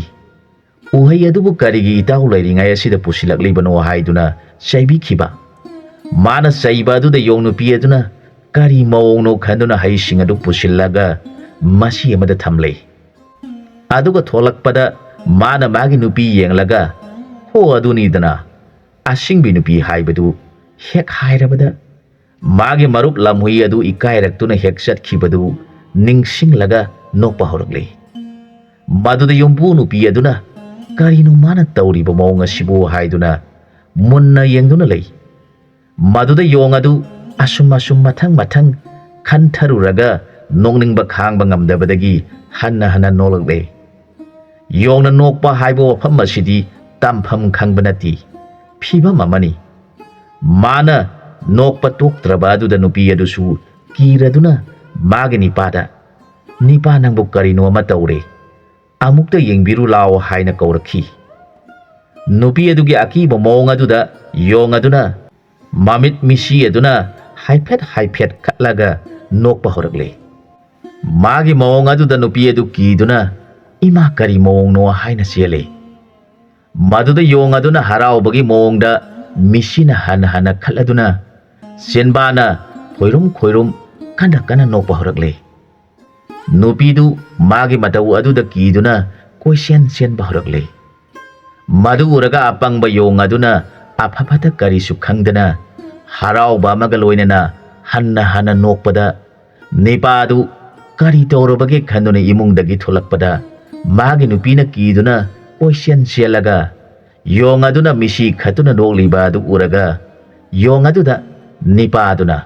ꯎꯍꯩ ꯑꯗꯨꯕꯨ ꯀꯔꯤꯒꯤ ꯏꯇꯥꯎ ꯂꯩꯔꯤꯉꯩ ꯑꯁꯤꯗ ꯄꯨꯁꯤꯜꯂꯛꯂꯤꯕꯅꯣ?" ꯍꯥꯏꯗꯨꯅ ꯆꯩꯕꯤꯈꯤꯕ꯫ ꯃꯥꯅ ꯆꯩꯕ ꯑꯗꯨꯗ ꯌꯣꯡ ꯅꯨꯄꯤ ꯑꯗꯨꯅ ꯀꯔꯤ ꯃꯑꯣꯡꯅꯣ ꯈꯟꯗꯨꯅ ꯍꯩꯁꯤꯡ ꯑꯗꯨ ꯄꯨꯁꯤꯜꯂꯒ ꯃꯁꯤ ꯑꯃꯗ ꯊꯝꯂꯦ꯫ ꯑꯗꯨꯒ ꯊꯣꯛꯂꯛꯄꯗ ꯃꯥꯅ ꯃꯥꯒꯤ ꯅꯨꯄꯤ ꯌꯦꯡꯂꯒ, "ꯍꯣ, ꯑꯗꯨꯅꯤꯗꯅ, ꯑꯁꯤꯡꯕꯤ ꯅꯨꯄꯤ ꯍꯥꯏꯕꯗꯨ ꯍꯦꯛ ꯍꯥꯏꯔꯕꯗ ꯃꯥꯒꯤ ꯃꯔꯨꯞ ꯂꯝꯍꯨꯏ ꯑꯗꯨ ꯏꯀꯥꯏꯔꯛꯇꯨꯅ ꯍꯦꯛ ꯆꯠꯈꯤꯕꯗꯨ ꯅꯤꯡꯁꯤꯡꯂꯒ ꯅꯣꯛꯄ ꯍꯧꯔꯛꯂꯦ꯫ ꯃꯗꯨꯗ ꯌꯨꯝꯕꯨ ꯅꯨꯄꯤ ꯑꯗꯨꯅ, "ꯀꯔꯤꯅꯣ ꯃꯥꯅ ꯇꯧꯔꯤꯕ ꯃꯑꯣꯡ ꯑꯁꯤꯕꯨ?" ꯍꯥꯏꯗꯨꯅ ꯃꯨꯟꯅ ꯌꯦꯡꯗꯨꯅ ꯂꯩ꯫ ꯃꯗꯨꯗ ꯌꯣꯡ ꯑꯗꯨ ꯑꯁꯨꯝ ꯑꯁꯨꯝ ꯃꯊꯪ ꯃꯊꯪ ꯈꯟꯊꯔꯨꯔꯒ ꯅꯣꯛꯅꯤꯡꯕ ꯈꯥꯡꯕ ꯉꯝꯗꯕꯗꯒꯤ ꯍꯟꯅ ꯍꯟꯅ ꯅꯣꯛꯂꯛꯂꯦ꯫ ꯌꯣꯡꯅ ꯅꯣꯛꯄ ꯍꯥꯏꯕ ꯋꯥꯐꯝ ꯑꯁꯤꯗꯤ ꯇꯝꯐꯝ ꯈꯪꯕ ꯅꯠꯇꯦ, ꯐꯤꯕꯝ ꯑꯃꯅꯤ꯫ ꯃꯥꯅ ꯅꯣꯛꯄ ꯇꯣꯛꯇ꯭ꯔꯕ ꯑꯗꯨꯗ ꯅꯨꯄꯤ ꯑꯗꯨꯁꯨ ꯀꯤꯔꯗꯨꯅ ꯃꯥꯒꯤ ꯅꯤꯄꯥꯗ, "ꯅꯤꯄꯥ, ꯅꯪꯕꯨ ꯀꯔꯤꯅꯣ ꯑꯃ ꯇꯧꯔꯦ, ꯑꯃꯨꯛꯇ ꯌꯦꯡꯕꯤꯔꯨ ꯂꯥꯎ" ꯍꯥꯏꯅ ꯀꯧꯔꯛꯈꯤ꯫ ꯅꯨꯄꯤ ꯑꯗꯨꯒꯤ ꯑꯀꯤꯕ ꯃꯑꯣꯡ ꯑꯗꯨꯗ ꯌꯣꯡ ꯑꯗꯨꯅ ꯃꯃꯤꯠ ꯃꯤꯁꯤ ꯑꯗꯨꯅ ꯍꯥꯏꯐꯦꯠ ꯍꯥꯏꯐꯦꯠ ꯈꯠꯂꯒ ꯅꯣꯛꯄ ꯍꯧꯔꯛꯂꯦ꯫ ꯃꯥꯒꯤ ꯃꯑꯣꯡ ꯑꯗꯨꯗ ꯅꯨꯄꯤ ꯑꯗꯨ ꯀꯤꯗꯨꯅ, "ꯏꯃꯥ, ꯀꯔꯤ ꯃꯑꯣꯡꯅꯣ?" ꯍꯥꯏꯅ ꯆꯦꯜꯂꯦ꯫ ꯃꯗꯨꯗ ꯌꯣꯡ ꯑꯗꯨꯅ ꯍꯔꯥꯎꯕꯒꯤ ꯃꯑꯣꯡꯗ ꯃꯤꯁꯤꯅ ꯍꯟꯅ ꯍꯟꯅ ꯈꯠꯂꯗꯨꯅ ꯆꯦꯟꯕꯥꯅ ꯈꯣꯏꯔꯨꯝ ꯈꯣꯏꯔꯨꯝ ꯀꯟꯅ ꯀꯟꯅ ꯅꯣꯛꯄ ꯍꯧꯔꯛꯂꯦ꯫ ꯅꯨꯄꯤꯗꯨ ꯃꯥꯒꯤ ꯃꯇꯧ ꯑꯗꯨꯗ ꯀꯤꯗꯨꯅ ꯀꯣꯏꯆꯦꯟ ꯆꯦꯟꯕ ꯍꯧꯔꯛꯂꯦ꯫ ꯃꯗꯨ ꯎꯔꯒ ꯑꯄꯪꯕ ꯌꯣꯡ ꯑꯗꯨꯅ ꯑꯐ ꯐꯠꯇ ꯀꯔꯤꯁꯨ ꯈꯪꯗꯅ ꯍꯔꯥꯎꯕ ꯑꯃꯒ ꯂꯣꯏꯅꯅ ꯍꯟꯅ ꯍꯟꯅ ꯅꯣꯛꯄꯗ ꯅꯤꯄꯥ ꯑꯗꯨ ꯀꯔꯤ ꯇꯧꯔꯕꯒꯦ ꯈꯟꯗꯨꯅ ꯏꯃꯨꯡꯗꯒꯤ ꯊꯣꯛꯂꯛꯄꯗ ꯃꯥꯒꯤ ꯅꯨꯄꯤꯅ ꯀꯤꯗꯨꯅ ꯀꯣꯏꯆꯦꯟ ꯆꯦꯜꯂꯒ ꯌꯣꯡ ꯑꯗꯨꯅ ꯃꯤꯁꯤ ꯈꯠꯇꯨꯅ ꯅꯣꯛꯂꯤꯕ ꯑꯗꯨ ꯎꯔꯒ ꯌꯣꯡ ꯑꯗꯨꯗ ꯅꯤꯄꯥ ꯑꯗꯨꯅ,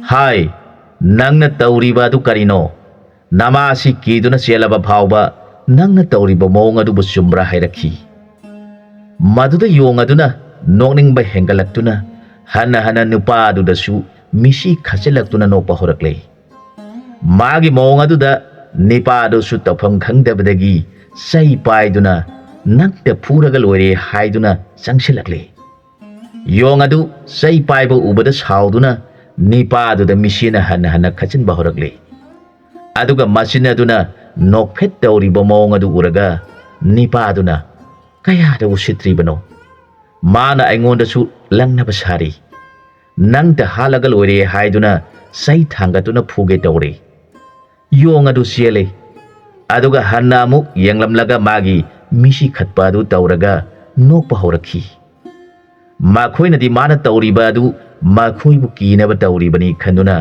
"ꯍꯥꯏ, ꯅꯪꯅ ꯇꯧꯔꯤꯕ ꯑꯗꯨ ꯀꯔꯤꯅꯣ? ꯅꯃꯥ ꯑꯁꯤ ꯀꯤꯗꯨꯅ ꯆꯦꯜꯂꯕ ꯐꯥꯎꯕ ꯅꯪꯅ ꯇꯧꯔꯤꯕ ꯃꯑꯣꯡ ꯑꯗꯨꯕꯨ ꯆꯨꯝꯕ꯭ꯔꯥ?" ꯍꯥꯏꯔꯛꯈꯤ꯫ ꯃꯗꯨꯗ ꯌꯣꯡ ꯑꯗꯨꯅ ꯅꯣꯛꯅꯤꯡꯕ ꯍꯦꯟꯒꯠꯂꯛꯇꯨꯅ ꯍꯟꯅ ꯍꯟꯅ ꯅꯨꯄꯥ ꯑꯗꯨꯗꯁꯨ ꯃꯤꯁꯤ ꯈꯠꯆꯤꯜꯂꯛꯇꯨꯅ ꯅꯣꯛꯄ ꯍꯧꯔꯛꯂꯦ꯫ ꯃꯥꯒꯤ ꯃꯑꯣꯡ ꯑꯗꯨꯗ ꯅꯤꯄꯥ ꯑꯗꯨꯁꯨ ꯇꯧꯐꯝ ꯈꯪꯗꯕꯗꯒꯤ ꯆꯩ ꯄꯥꯏꯗꯨꯅ "ꯅꯪꯇ ꯐꯨꯔꯒ ꯂꯣꯏꯔꯦ" ꯍꯥꯏꯗꯨꯅ ꯆꯪꯁꯤꯜꯂꯛꯂꯦ꯫ ꯌꯣꯡ ꯑꯗꯨ ꯆꯩ ꯄꯥꯏꯕ ꯎꯕꯗ ꯁꯥꯎꯗꯨꯅ ꯅꯤꯄꯥ ꯑꯗꯨꯗ ꯃꯤꯁꯤꯅ ꯍꯟꯅ ꯍꯟꯅ ꯈꯠꯆꯤꯟꯕ ꯍꯧꯔꯛꯂꯦ꯫ ꯑꯗꯨꯒ ꯃꯆꯤꯟ ꯑꯗꯨꯅ ꯅꯣꯛꯐꯦꯠ ꯇꯧꯔꯤꯕ ꯃꯑꯣꯡ ꯑꯗꯨ ꯎꯔꯒ ꯅꯤꯄꯥꯗꯨꯅ, "ꯀꯌꯥꯗ ꯎꯁꯤꯠꯇ꯭ꯔꯤꯕꯅꯣ? ꯃꯥꯅ ꯑꯩꯉꯣꯟꯗꯁꯨ ꯂꯪꯅꯕ ꯁꯥꯔꯤ꯫ ꯅꯪꯇ ꯍꯥꯠꯂꯒ ꯂꯣꯏꯔꯦ ꯍꯥꯏꯗꯨꯅ ꯆꯩ ꯊꯥꯡꯒꯠꯇꯨꯅ ꯐꯨꯒꯦ ꯇꯧꯔꯤ꯫" ꯌꯣꯡ ꯑꯗꯨ ꯆꯦꯜꯂꯤ꯫ ꯑꯗꯨꯒ ꯍꯟꯅ ꯑꯃꯨꯛ ꯌꯦꯡꯂꯝꯂꯒ ꯃꯥꯒꯤ ꯃꯤꯁꯤ ꯈꯠꯄ ꯑꯗꯨ ꯇꯧꯔꯒ ꯅꯣꯛꯄ ꯍꯧꯔꯛꯈꯤ꯫ ꯃꯈꯣꯏꯅꯗꯤ ꯃꯥꯅ ꯇꯧꯔꯤꯕ ꯑꯗꯨ ꯃꯈꯣꯏꯕꯨ ꯀꯤꯅꯕ ꯇꯧꯔꯤꯕꯅꯤ ꯈꯟꯗꯨꯅ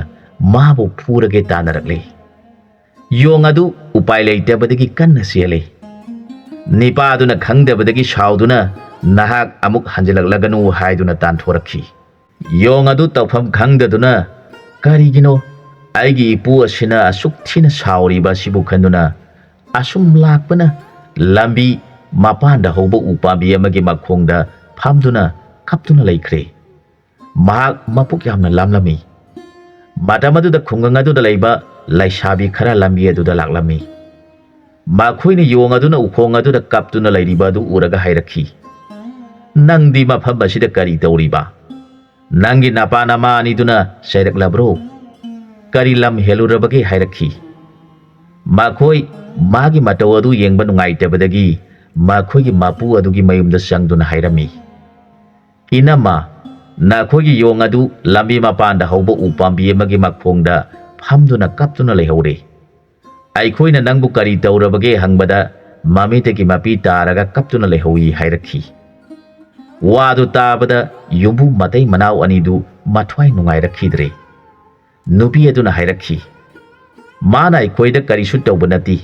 ꯃꯥꯕꯨ ꯐꯨꯔꯒꯦ ꯇꯥꯟꯅꯔꯛꯂꯤ꯫ ꯌꯣꯡ ꯑꯗꯨ ꯎꯄꯥꯏ ꯂꯩꯇꯕꯗꯒꯤ ꯀꯟꯅ ꯆꯦꯜꯂꯤ꯫ ꯅꯤꯄꯥꯗꯨꯅ ꯈꯪꯗꯕꯗꯒꯤ ꯁꯥꯎꯗꯨꯅ, "ꯅꯍꯥꯛ ꯑꯃꯨꯛ ꯍꯟꯖꯤꯜꯂꯛꯂꯒꯅꯨ" ꯍꯥꯏꯗꯨꯅ ꯇꯥꯟꯊꯣꯔꯛꯈꯤ꯫ ꯌꯣꯡ ꯑꯗꯨ ꯇꯧꯐꯝ ꯈꯪꯗꯗꯨꯅ, "ꯀꯔꯤꯒꯤꯅꯣ ꯑꯩꯒꯤ ꯏꯄꯨ ꯑꯁꯤꯅ ꯑꯁꯨꯛ ꯊꯤꯅ ꯁꯥꯎꯔꯤꯕ ꯑꯁꯤꯕꯨ?" ꯈꯟꯗꯨꯅ ꯑꯁꯨꯝ ꯂꯥꯛꯄꯅ ꯂꯝꯕꯤ ꯃꯄꯥꯟꯗ ꯍꯧꯕ ꯎꯄꯥꯝꯕꯤ ꯑꯃꯒꯤ ꯃꯈꯣꯡꯗ ꯐꯝꯗꯨꯅ ꯀꯞꯇꯨꯅ ꯂꯩꯈ꯭ꯔꯦ꯫ ꯃꯍꯥꯛ ꯃꯄꯨꯛ ꯌꯥꯝꯅ ꯂꯥꯝꯂꯝꯃꯤ꯫ ꯃꯇꯝ ꯑꯗꯨꯗ ꯈꯨꯡꯒꯪ ꯑꯗꯨꯗ ꯂꯩꯕ ꯂꯩꯁꯥꯕꯤ ꯈꯔ ꯂꯝꯕꯤ ꯑꯗꯨꯗ ꯂꯥꯛꯂꯝꯃꯤ꯫ ꯃꯈꯣꯏꯅ ꯌꯣꯡ ꯑꯗꯨꯅ ꯎꯈꯣꯡ ꯑꯗꯨꯗ ꯀꯞꯇꯨꯅ ꯂꯩꯔꯤꯕ ꯑꯗꯨ ꯎꯔꯒ ꯍꯥꯏꯔꯛꯈꯤ, "ꯅꯪꯗꯤ ꯃꯐꯝ ꯑꯁꯤꯗ ꯀꯔꯤ ꯇꯧꯔꯤꯕ? ꯅꯪꯒꯤ ꯅꯄꯥ ꯅꯃꯥ ꯑꯅꯤꯗꯨꯅ ꯆꯩꯔꯛꯂꯕ꯭ꯔꯣ? ꯀꯔꯤ ꯂꯝ ꯍꯦꯜꯂꯨꯔꯕꯒꯦ?" ꯍꯥꯏꯔꯛꯈꯤ꯫ ꯃꯈꯣꯏ ꯃꯥꯒꯤ ꯃꯇꯧ ꯑꯗꯨ ꯌꯦꯡꯕ ꯅꯨꯡꯉꯥꯏꯇꯕꯗꯒꯤ ꯃꯈꯣꯏꯒꯤ ꯃꯄꯨ ꯑꯗꯨꯒꯤ ꯃꯌꯨꯝꯗ ꯆꯪꯗꯨꯅ ꯍꯥꯏꯔꯝꯃꯤ, "ꯏꯅꯝꯃ, ꯅꯈꯣꯏꯒꯤ ꯌꯣꯡ ꯑꯗꯨ ꯂꯝꯕꯤ ꯃꯄꯥꯟꯗ ꯍꯧꯕ ꯎ ꯄꯥꯝꯕꯤ ꯑꯃꯒꯤ ꯃꯈꯣꯡꯗ ꯐꯝꯗꯨꯅ ꯀꯞꯇꯨꯅ ꯂꯩꯍꯧꯔꯦ꯫ ꯑꯩꯈꯣꯏꯅ ꯅꯪꯕꯨ ꯀꯔꯤ ꯇꯧꯔꯕꯒꯦ ꯍꯪꯕꯗ ꯃꯃꯤꯠꯇꯒꯤ ꯃꯄꯤ ꯇꯥꯔꯒ ꯀꯞꯇꯨꯅ ꯂꯩꯍꯧꯏ" ꯍꯥꯏꯔꯛꯈꯤ꯫ ꯋꯥꯗꯨ ꯇꯥꯕꯗ ꯌꯨꯝꯕꯨ ꯃꯇꯩ ꯃꯅꯥꯎ ꯑꯅꯤꯗꯨ ꯃꯊ꯭ꯋꯥꯏ ꯅꯨꯡꯉꯥꯏꯔꯛꯈꯤꯗ꯭ꯔꯦ꯫ ꯅꯨꯄꯤ ꯑꯗꯨꯅ ꯍꯥꯏꯔꯛꯈꯤ, "ꯃꯥꯅ ꯑꯩꯈꯣꯏꯗ ꯀꯔꯤꯁꯨ ꯇꯧꯕ ꯅꯠꯇꯦ꯫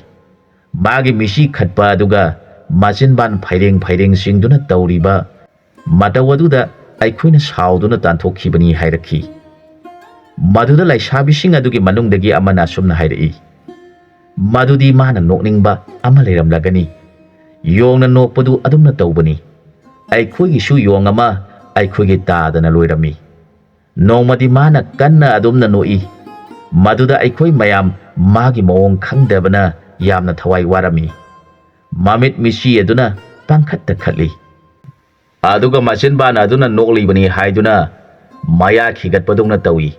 ꯃꯥꯒꯤ ꯃꯤꯁꯤ ꯈꯠꯄ ꯑꯗꯨꯒ ꯃꯆꯤꯟꯕꯥꯟ ꯐꯩꯔꯦꯡ ꯐꯩꯔꯦꯡ ꯆꯤꯡꯗꯨꯅ ꯇꯧꯔꯤꯕ ꯃꯇꯧ ꯑꯗꯨꯗ ꯑꯩꯈꯣꯏꯅ ꯁꯥꯎꯗꯨꯅ ꯇꯥꯟꯊꯣꯛꯈꯤꯕꯅꯤ" ꯍꯥꯏꯔꯛꯈꯤ꯫ ꯃꯗꯨꯗ ꯂꯩꯁꯥꯕꯤꯁꯤꯡ ꯑꯗꯨꯒꯤ ꯃꯅꯨꯡꯗꯒꯤ ꯑꯃꯅ ꯑꯁꯨꯝꯅ ꯍꯥꯏꯔꯛꯏ, "ꯃꯗꯨꯗꯤ ꯃꯥꯅ ꯅꯣꯛꯅꯤꯡꯕ ꯑꯃ ꯂꯩꯔꯝꯂꯒꯅꯤ꯫ ꯌꯣꯡꯅ ꯅꯣꯛꯄꯗꯨ ꯑꯗꯨꯝꯅ ꯇꯧꯕꯅꯤ꯫ ꯑꯩꯈꯣꯏꯒꯤꯁꯨ ꯌꯣꯡ ꯑꯃ ꯑꯩꯈꯣꯏꯒꯤ ꯇꯥꯗꯅ ꯂꯣꯏꯔꯝꯃꯤ꯫ ꯅꯣꯡꯃꯗꯤ ꯃꯥꯅ ꯀꯟꯅ ꯑꯗꯨꯝꯅ ꯅꯣꯛꯏ꯫ ꯃꯗꯨꯗ ꯑꯩꯈꯣꯏ ꯃꯌꯥꯝ ꯃꯥꯒꯤ ꯃꯑꯣꯡ ꯈꯪꯗꯕꯅ ꯌꯥꯝꯅ ꯊꯋꯥꯏ ꯋꯥꯔꯝꯃꯤ꯫ ꯃꯃꯤꯠ ꯃꯤꯁꯤ ꯑꯗꯨꯅ ꯄꯪꯈꯠꯇ ꯈꯠꯂꯤ꯫ ꯑꯗꯨꯒ ꯃꯆꯤꯟꯕꯥꯟ ꯑꯗꯨꯅ ꯅꯣꯛꯂꯤꯕꯅꯤ ꯍꯥꯏꯗꯨꯅ ꯃꯌꯥ ꯈꯤꯒꯠꯄꯗꯧꯅ ꯇꯧꯏ꯫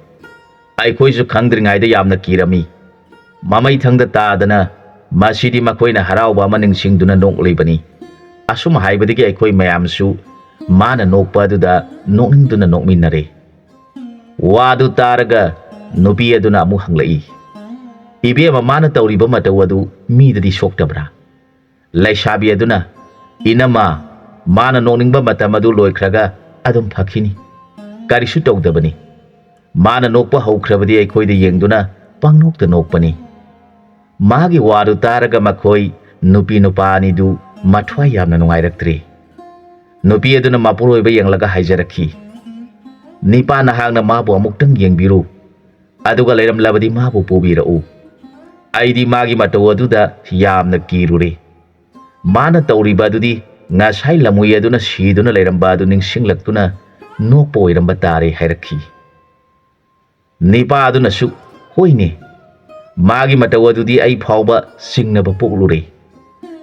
ꯑꯩꯈꯣꯏꯁꯨ ꯈꯪꯗ꯭ꯔꯤꯉꯩꯗ ꯌꯥꯝꯅ ꯀꯤꯔꯝꯃꯤ꯫ ꯃꯃꯩꯊꯪꯗ ꯇꯥꯗꯅ ꯃꯁꯤꯗꯤ ꯃꯈꯣꯏꯅ ꯍꯔꯥꯎꯕ ꯑꯃ ꯅꯤꯡꯁꯤꯡꯗꯨꯅ ꯅꯣꯛꯂꯤꯕꯅꯤ꯫ ꯑꯁꯨꯝ ꯍꯥꯏꯕꯗꯒꯤ ꯑꯩꯈꯣꯏ ꯃꯌꯥꯝꯁꯨ ꯃꯥꯅ ꯅꯣꯛꯄ ꯑꯗꯨꯗ ꯅꯣꯛꯅꯤꯡꯗꯨꯅ ꯅꯣꯛꯃꯤꯟꯅꯔꯦ꯫ ꯋꯥꯗꯨ ꯇꯥꯔꯒ ꯅꯨꯄꯤ ꯑꯗꯨꯅ ꯑꯃꯨꯛ ꯍꯪꯂꯛꯏ, "ꯏꯕꯦꯝꯃ, ꯃꯥꯅ ꯇꯧꯔꯤꯕ ꯃꯇꯧ ꯑꯗꯨ ꯃꯤꯗꯗꯤ ꯁꯣꯛꯇꯕ꯭ꯔꯥ?" ꯂꯩꯁꯥꯕꯤ ꯑꯗꯨꯅ, "ꯏꯅꯝꯃ, ꯃꯥꯅ ꯅꯣꯛꯅꯤꯡꯕ ꯃꯇꯝ ꯑꯗꯨ ꯂꯣꯏꯈ꯭ꯔꯒ ꯑꯗꯨꯝ ꯐꯈꯤꯅꯤ꯫ ꯀꯔꯤꯁꯨ ꯇꯧꯗꯕꯅꯤ꯫ ꯃꯥꯅ ꯅꯣꯛꯄ ꯍꯧꯈ꯭ꯔꯕꯗꯤ ꯑꯩꯈꯣꯏꯗ ꯌꯦꯡꯗꯨꯅ ꯄꯪꯅꯣꯛꯇ ꯅꯣꯛꯄꯅꯤ꯫" ꯃꯥꯒꯤ ꯋꯥꯗꯨ ꯇꯥꯔꯒ ꯃꯈꯣꯏ ꯅꯨꯄꯤ ꯅꯨꯄꯥ ꯑꯅꯤꯗꯨ ꯃꯊ꯭ꯋꯥꯏ ꯌꯥꯝꯅ ꯅꯨꯡꯉꯥꯏꯔꯛꯇ꯭ꯔꯦ꯫ ꯅꯨꯄꯤ ꯑꯗꯨꯅ ꯃꯄꯨꯔꯣꯏꯕ ꯌꯦꯡꯂꯒ ꯍꯥꯏꯖꯔꯛꯈꯤ, "ꯅꯤꯄꯥ ꯅꯍꯥꯛꯅ ꯃꯥꯕꯨ ꯑꯃꯨꯛꯇꯪ ꯌꯦꯡꯕꯤꯔꯨ, ꯑꯗꯨꯒ ꯂꯩꯔꯝꯂꯕꯗꯤ ꯃꯥꯕꯨ ꯄꯨꯕꯤꯔꯛꯎ꯫ ꯑꯩꯗꯤ ꯃꯥꯒꯤ ꯃꯇꯧ ꯑꯗꯨꯗ ꯌꯥꯝꯅ ꯀꯤꯔꯨꯔꯦ꯫ ꯃꯥꯅ ꯇꯧꯔꯤꯕ ꯑꯗꯨꯗꯤ ꯉꯁꯥꯏ ꯂꯝꯍꯨꯏ ꯑꯗꯨꯅ ꯁꯤꯗꯨꯅ ꯂꯩꯔꯝꯕ ꯑꯗꯨ ꯅꯤꯡꯁꯤꯡꯂꯛꯇꯨꯅ ꯅꯣꯛꯄ ꯑꯣꯏꯔꯝꯕ ꯇꯥꯔꯦ" ꯍꯥꯏꯔꯛꯈꯤ꯫ ꯅꯤꯄꯥ ꯑꯗꯨꯅꯁꯨ, "ꯍꯣꯏꯅꯦ, ꯃꯥꯒꯤ ꯃꯇꯧ ꯑꯗꯨꯗꯤ ꯑꯩ ꯐꯥꯎꯕ ꯆꯤꯡꯅꯕ ꯄꯣꯛꯂꯨꯔꯦ꯫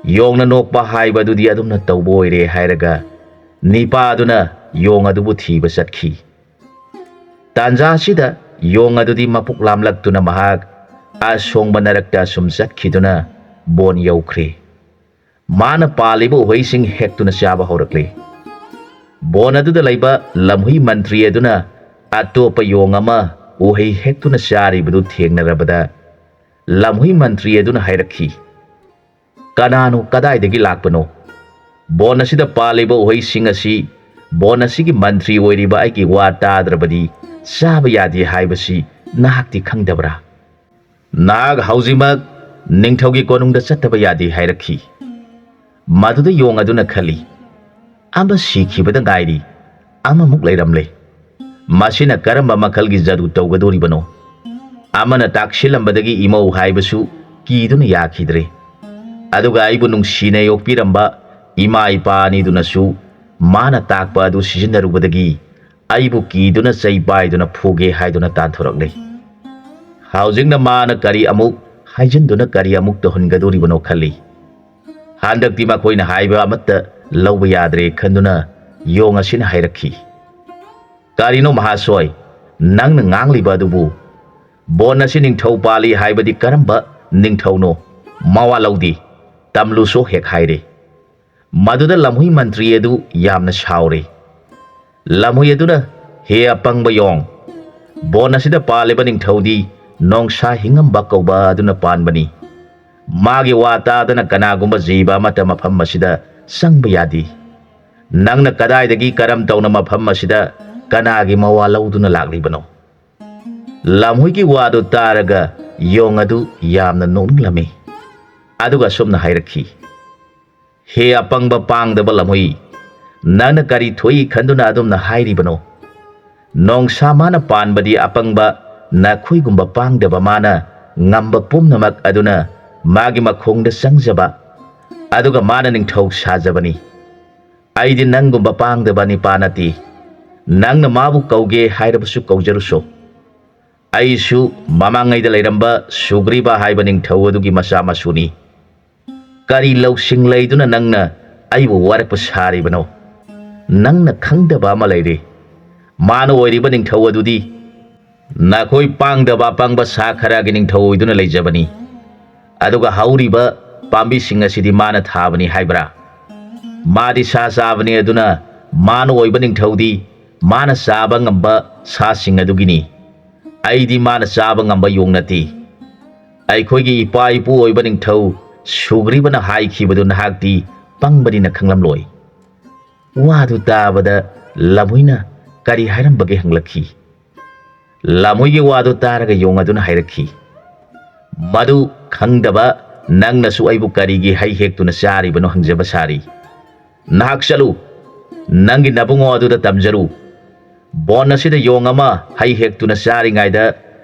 ꯌꯣꯡꯅ ꯅꯣꯛꯄ ꯍꯥꯏꯕ ꯑꯗꯨꯗꯤ ꯑꯗꯨꯝꯅ ꯇꯧꯕ ꯑꯣꯏꯔꯦ" ꯍꯥꯏꯔꯒ ꯅꯤꯄꯥ ꯑꯗꯨꯅ ꯌꯣꯡ ꯑꯗꯨꯕꯨ ꯊꯤꯕ ꯆꯠꯈꯤ꯫ ꯇꯥꯟꯖꯥ ꯑꯁꯤꯗ ꯌꯣꯡ ꯑꯗꯨꯗꯤ ꯃꯄꯨꯛ ꯂꯥꯝꯂꯛꯇꯨꯅ ꯃꯍꯥꯛ ꯑꯁꯣꯡꯕ ꯅꯔꯛꯇ ꯑꯁꯨꯝ ꯆꯠꯈꯤꯗꯨꯅ ꯕꯣꯟ ꯌꯧꯈ꯭ꯔꯦ꯫ ꯃꯥꯅ ꯄꯥꯜꯂꯤꯕ ꯎꯍꯩꯁꯤꯡ ꯍꯦꯛꯇꯨꯅ ꯆꯥꯕ ꯍꯧꯔꯛꯂꯦ꯫ ꯕꯣꯟ ꯑꯗꯨꯗ ꯂꯩꯕ ꯂꯝꯍꯨꯏ ꯃꯟꯇ꯭ꯔꯤ ꯑꯗꯨꯅ ꯑꯇꯣꯞꯄ ꯌꯣꯡ ꯑꯃ ꯎꯍꯩ ꯍꯦꯛꯇꯨꯅ ꯆꯥꯔꯤꯕꯗꯨ ꯊꯦꯡꯅꯔꯕꯗ, ꯂꯝꯍꯨꯏ ꯃꯟꯇ꯭ꯔꯤ ꯑꯗꯨꯅ ꯍꯥꯏꯔꯛꯈꯤ, "ꯀꯅꯥꯅꯣ? ꯀꯗꯥꯏꯗꯒꯤ ꯂꯥꯛꯄꯅꯣ? ꯕꯣꯟ ꯑꯁꯤꯗ ꯄꯥꯜꯂꯤꯕ ꯎꯍꯩꯁꯤꯡ ꯑꯁꯤ ꯕꯣꯟ ꯑꯁꯤꯒꯤ ꯃꯟꯇ꯭ꯔꯤ ꯑꯣꯏꯔꯤꯕ ꯑꯩꯒꯤ ꯋꯥ ꯇꯥꯗ꯭ꯔꯕꯗꯤ ꯆꯥꯕ ꯌꯥꯗꯦ ꯍꯥꯏꯕꯁꯤ ꯅꯍꯥꯛꯇꯤ ꯈꯪꯗꯕ꯭ꯔꯥ? ꯅꯍꯥꯛ ꯍꯧꯖꯤꯛꯃꯛ ꯅꯤꯡꯊꯧꯒꯤ ꯀꯣꯅꯨꯡꯗ ꯆꯠꯇꯕ ꯌꯥꯗꯦ" ꯍꯥꯏꯔꯛꯈꯤ꯫ ꯃꯗꯨꯗ ꯌꯣꯡ ꯑꯗꯨꯅ ꯈꯜꯂꯤ, "ꯑꯃ ꯁꯤꯈꯤꯕꯗ ꯉꯥꯏꯔꯤ, ꯑꯃꯃꯨꯛ ꯂꯩꯔꯝꯂꯦ꯫ ꯃꯁꯤꯅ ꯀꯔꯝꯕ ꯃꯈꯜꯒꯤ ꯖꯥꯗꯨ ꯇꯧꯒꯗꯧꯔꯤꯕꯅꯣ?" ꯑꯃꯅ ꯇꯥꯛꯁꯤꯜꯂꯝꯕꯗꯒꯤ ꯏꯃꯧ ꯍꯥꯏꯕꯁꯨ ꯀꯤꯗꯨꯅ ꯌꯥꯈꯤꯗ꯭ꯔꯦ꯫ ꯑꯗꯨꯒ ꯑꯩꯕꯨ ꯅꯨꯡꯁꯤꯅ ꯌꯣꯛꯄꯤꯔꯝꯕ ꯏꯃꯥ ꯏꯄꯥ ꯑꯅꯤꯗꯨꯅꯁꯨ ꯃꯥꯅ ꯇꯥꯛꯄ ꯑꯗꯨ ꯁꯤꯖꯤꯟꯅꯔꯨꯕꯗꯒꯤ ꯑꯩꯕꯨ ꯀꯤꯗꯨꯅ ꯆꯩ ꯄꯥꯏꯗꯨꯅ ꯐꯨꯒꯦ ꯍꯥꯏꯗꯨꯅ ꯇꯥꯟꯊꯣꯔꯛꯂꯦ꯫ ꯍꯧꯖꯤꯛꯅ ꯃꯥꯅ ꯀꯔꯤ ꯑꯃꯨꯛ ꯍꯥꯏꯖꯤꯟꯗꯨꯅ ꯀꯔꯤ ꯑꯃꯨꯛ ꯇꯧꯍꯟꯒꯗꯧꯔꯤꯕꯅꯣ ꯈꯜꯂꯤ꯫ ꯍꯟꯗꯛꯇꯤ ꯃꯈꯣꯏꯅ ꯍꯥꯏꯕ ꯑꯃꯠꯇ ꯂꯧꯕ ꯌꯥꯗ꯭ꯔꯦ ꯈꯟꯗꯨꯅ ꯌꯣꯡ ꯑꯁꯤꯅ ꯍꯥꯏꯔꯛꯈꯤ, "ꯀꯔꯤꯅꯣ ꯃꯍꯥꯁꯣꯏ, ꯅꯪꯅ ꯉꯥꯡꯂꯤꯕ ꯑꯗꯨꯕꯨ? ꯕꯣꯟ ꯑꯁꯤ ꯅꯤꯡꯊꯧ ꯄꯥꯜꯂꯤ ꯍꯥꯏꯕꯗꯤ ꯀꯔꯝꯕ ꯅꯤꯡꯊꯧꯅꯣ? "ꯃꯋꯥ ꯂꯧꯗꯦ, ꯇꯝꯂꯨꯁꯣ" ꯍꯦꯛ ꯍꯥꯏꯔꯦ꯫ ꯃꯗꯨꯗ ꯂꯝꯍꯨꯏ ꯃꯟꯇ꯭ꯔꯤ ꯑꯗꯨ ꯌꯥꯝꯅ ꯁꯥꯎꯔꯦ꯫ ꯂꯝꯍꯨꯏ ꯑꯗꯨꯅ, "ꯍꯦ ꯑꯄꯪꯕ ꯌꯣꯡ, ꯕꯣꯟ ꯑꯁꯤꯗ ꯄꯥꯜꯂꯤꯕ ꯅꯤꯡꯊꯧꯗꯤ ꯅꯣꯡꯁꯥ ꯍꯤꯡꯉꯝꯕ ꯀꯧꯕ ꯑꯗꯨꯅ ꯄꯥꯟꯕꯅꯤ꯫ ꯃꯥꯒꯤ ꯋꯥ ꯇꯥꯗꯅ ꯀꯅꯥꯒꯨꯝꯕ ꯖꯤꯕ ꯑꯃꯠꯇ ꯃꯐꯝ ꯑꯁꯤꯗ ꯆꯪꯕ ꯌꯥꯗꯦ꯫ ꯅꯪꯅ ꯀꯗꯥꯏꯗꯒꯤ ꯀꯔꯝ ꯇꯧꯅ ꯃꯐꯝ ꯑꯁꯤꯗ ꯀꯅꯥꯒꯤ ꯃꯋꯥ ꯂꯧꯗꯨꯅ ꯂꯥꯛꯂꯤꯕꯅꯣ?" ꯂꯝꯍꯨꯏꯒꯤ ꯋꯥꯗꯨ ꯇꯥꯔꯒ ꯌꯣꯡ ꯑꯗꯨ ꯌꯥꯝꯅ ꯅꯣꯛꯅꯤꯡꯂꯝꯃꯤ꯫ ꯑꯗꯨꯒ ꯑꯁꯨꯝꯅ ꯍꯥꯏꯔꯛꯈꯤ, "ꯍꯦ ꯑꯄꯪꯕ ꯄꯥꯡꯗꯕ ꯂꯝꯍꯨꯏ, ꯅꯪꯅ ꯀꯔꯤ ꯊꯣꯛꯏ ꯈꯟꯗꯨꯅ ꯑꯗꯨꯝꯅ ꯍꯥꯏꯔꯤꯕꯅꯣ? ꯅꯣꯡꯁꯥ ꯃꯥꯅ ꯄꯥꯟꯕꯗꯤ ꯑꯄꯪꯕ ꯅꯈꯣꯏꯒꯨꯝꯕ ꯄꯥꯡꯗꯕ ꯃꯥꯅ ꯉꯝꯕ ꯄꯨꯝꯅꯃꯛ ꯑꯗꯨꯅ ꯃꯥꯒꯤ ꯃꯈꯣꯡꯗ ꯆꯪꯖꯕ, ꯑꯗꯨꯒ ꯃꯥꯅ ꯅꯤꯡꯊꯧ ꯁꯥꯖꯕꯅꯤ꯫ ꯑꯩꯗꯤ ꯅꯪꯒꯨꯝꯕ ꯄꯥꯡꯗꯕ ꯅꯤꯄꯥ ꯅꯠꯇꯦ꯫ ꯅꯪꯅ ꯃꯥꯕꯨ ꯀꯧꯒꯦ ꯍꯥꯏꯔꯕꯁꯨ ꯀꯧꯖꯔꯨꯁꯣ꯫ ꯑꯩꯁꯨ ꯃꯃꯥꯡꯉꯩꯗ ꯂꯩꯔꯝꯕ ꯁꯨꯒ꯭ꯔꯤꯕ ꯍꯥꯏꯕ ꯅꯤꯡꯊꯧ ꯑꯗꯨꯒꯤ ꯃꯆꯥ ꯃꯁꯨꯅꯤ꯫ ꯀꯔꯤ ꯂꯧꯁꯤꯡ ꯂꯩꯗꯨꯅ ꯅꯪꯅ ꯑꯩꯕꯨ ꯋꯥꯔꯛꯄ ꯁꯥꯔꯤꯕꯅꯣ? ꯅꯪꯅ ꯈꯪꯗꯕ ꯑꯃ ꯂꯩꯔꯦ꯫ ꯃꯥꯅ ꯑꯣꯏꯔꯤꯕ ꯅꯤꯡꯊꯧ ꯑꯗꯨꯗꯤ ꯅꯈꯣꯏ ꯄꯥꯡꯗꯕ ꯑꯄꯪꯕ ꯁꯥ ꯈꯔꯒꯤ ꯅꯤꯡꯊꯧ ꯑꯣꯏꯗꯨꯅ ꯂꯩꯖꯕꯅꯤ꯫ ꯑꯗꯨꯒ ꯍꯧꯔꯤꯕ ꯄꯥꯝꯕꯤꯁꯤꯡ ꯑꯁꯤꯗꯤ ꯃꯥꯅ ꯊꯥꯕꯅꯤ ꯍꯥꯏꯕ꯭ꯔꯥ? ꯃꯥꯗꯤ ꯁꯥ ꯆꯥꯕꯅꯤ, ꯑꯗꯨꯅ ꯃꯥꯅ ꯑꯣꯏꯕ ꯅꯤꯡꯊꯧꯗꯤ ꯃꯥꯅ ꯆꯥꯕ ꯉꯝꯕ ꯁꯥꯁꯤꯡ ꯑꯗꯨꯒꯤꯅꯤ꯫ ꯑꯩꯗꯤ ꯃꯥꯅ ꯆꯥꯕ ꯉꯝꯕ ꯌꯣꯡ ꯅꯠꯇꯦ꯫ ꯑꯩꯈꯣꯏꯒꯤ ꯏꯄꯥ ꯏꯄꯨ ꯑꯣꯏꯕ ꯅꯤꯡꯊꯧ ꯁꯨꯒ꯭ꯔꯤꯕꯅ ꯍꯥꯏꯈꯤꯕꯗꯨ ꯅꯍꯥꯛꯇꯤ ꯄꯪꯕꯅꯤꯅ ꯈꯪꯂꯝꯂꯣꯏ꯫" ꯋꯥꯗꯨ ꯇꯥꯕꯗ ꯂꯝꯍꯨꯏꯅ ꯀꯔꯤ ꯍꯥꯏꯔꯝꯕꯒꯦ ꯍꯪꯂꯛꯈꯤ꯫ ꯂꯝꯍꯨꯏꯒꯤ ꯋꯥꯗꯨ ꯇꯥꯔꯒ ꯌꯣꯡ ꯑꯗꯨꯅ ꯍꯥꯏꯔꯛꯈꯤ, "ꯃꯗꯨ ꯈꯪꯗꯕ ꯅꯪꯅꯁꯨ ꯑꯩꯕꯨ ꯀꯔꯤꯒꯤ ꯍꯩ ꯍꯦꯛꯇꯨꯅ ꯆꯥꯔꯤꯕꯅꯣ ꯍꯪꯖꯕ ꯁꯥꯔꯤ? ꯅꯍꯥꯛ ꯆꯠꯂꯨ, ꯅꯪꯒꯤ ꯅꯕꯨꯡꯉꯣ ꯑꯗꯨꯗ ꯇꯝꯖꯔꯨ꯫ ꯕꯣꯟ ꯑꯁꯤꯗ ꯌꯣꯡ ꯑꯃ ꯍꯩ ꯍꯦꯛꯇꯨꯅ ꯆꯥꯔꯤꯉꯩꯗ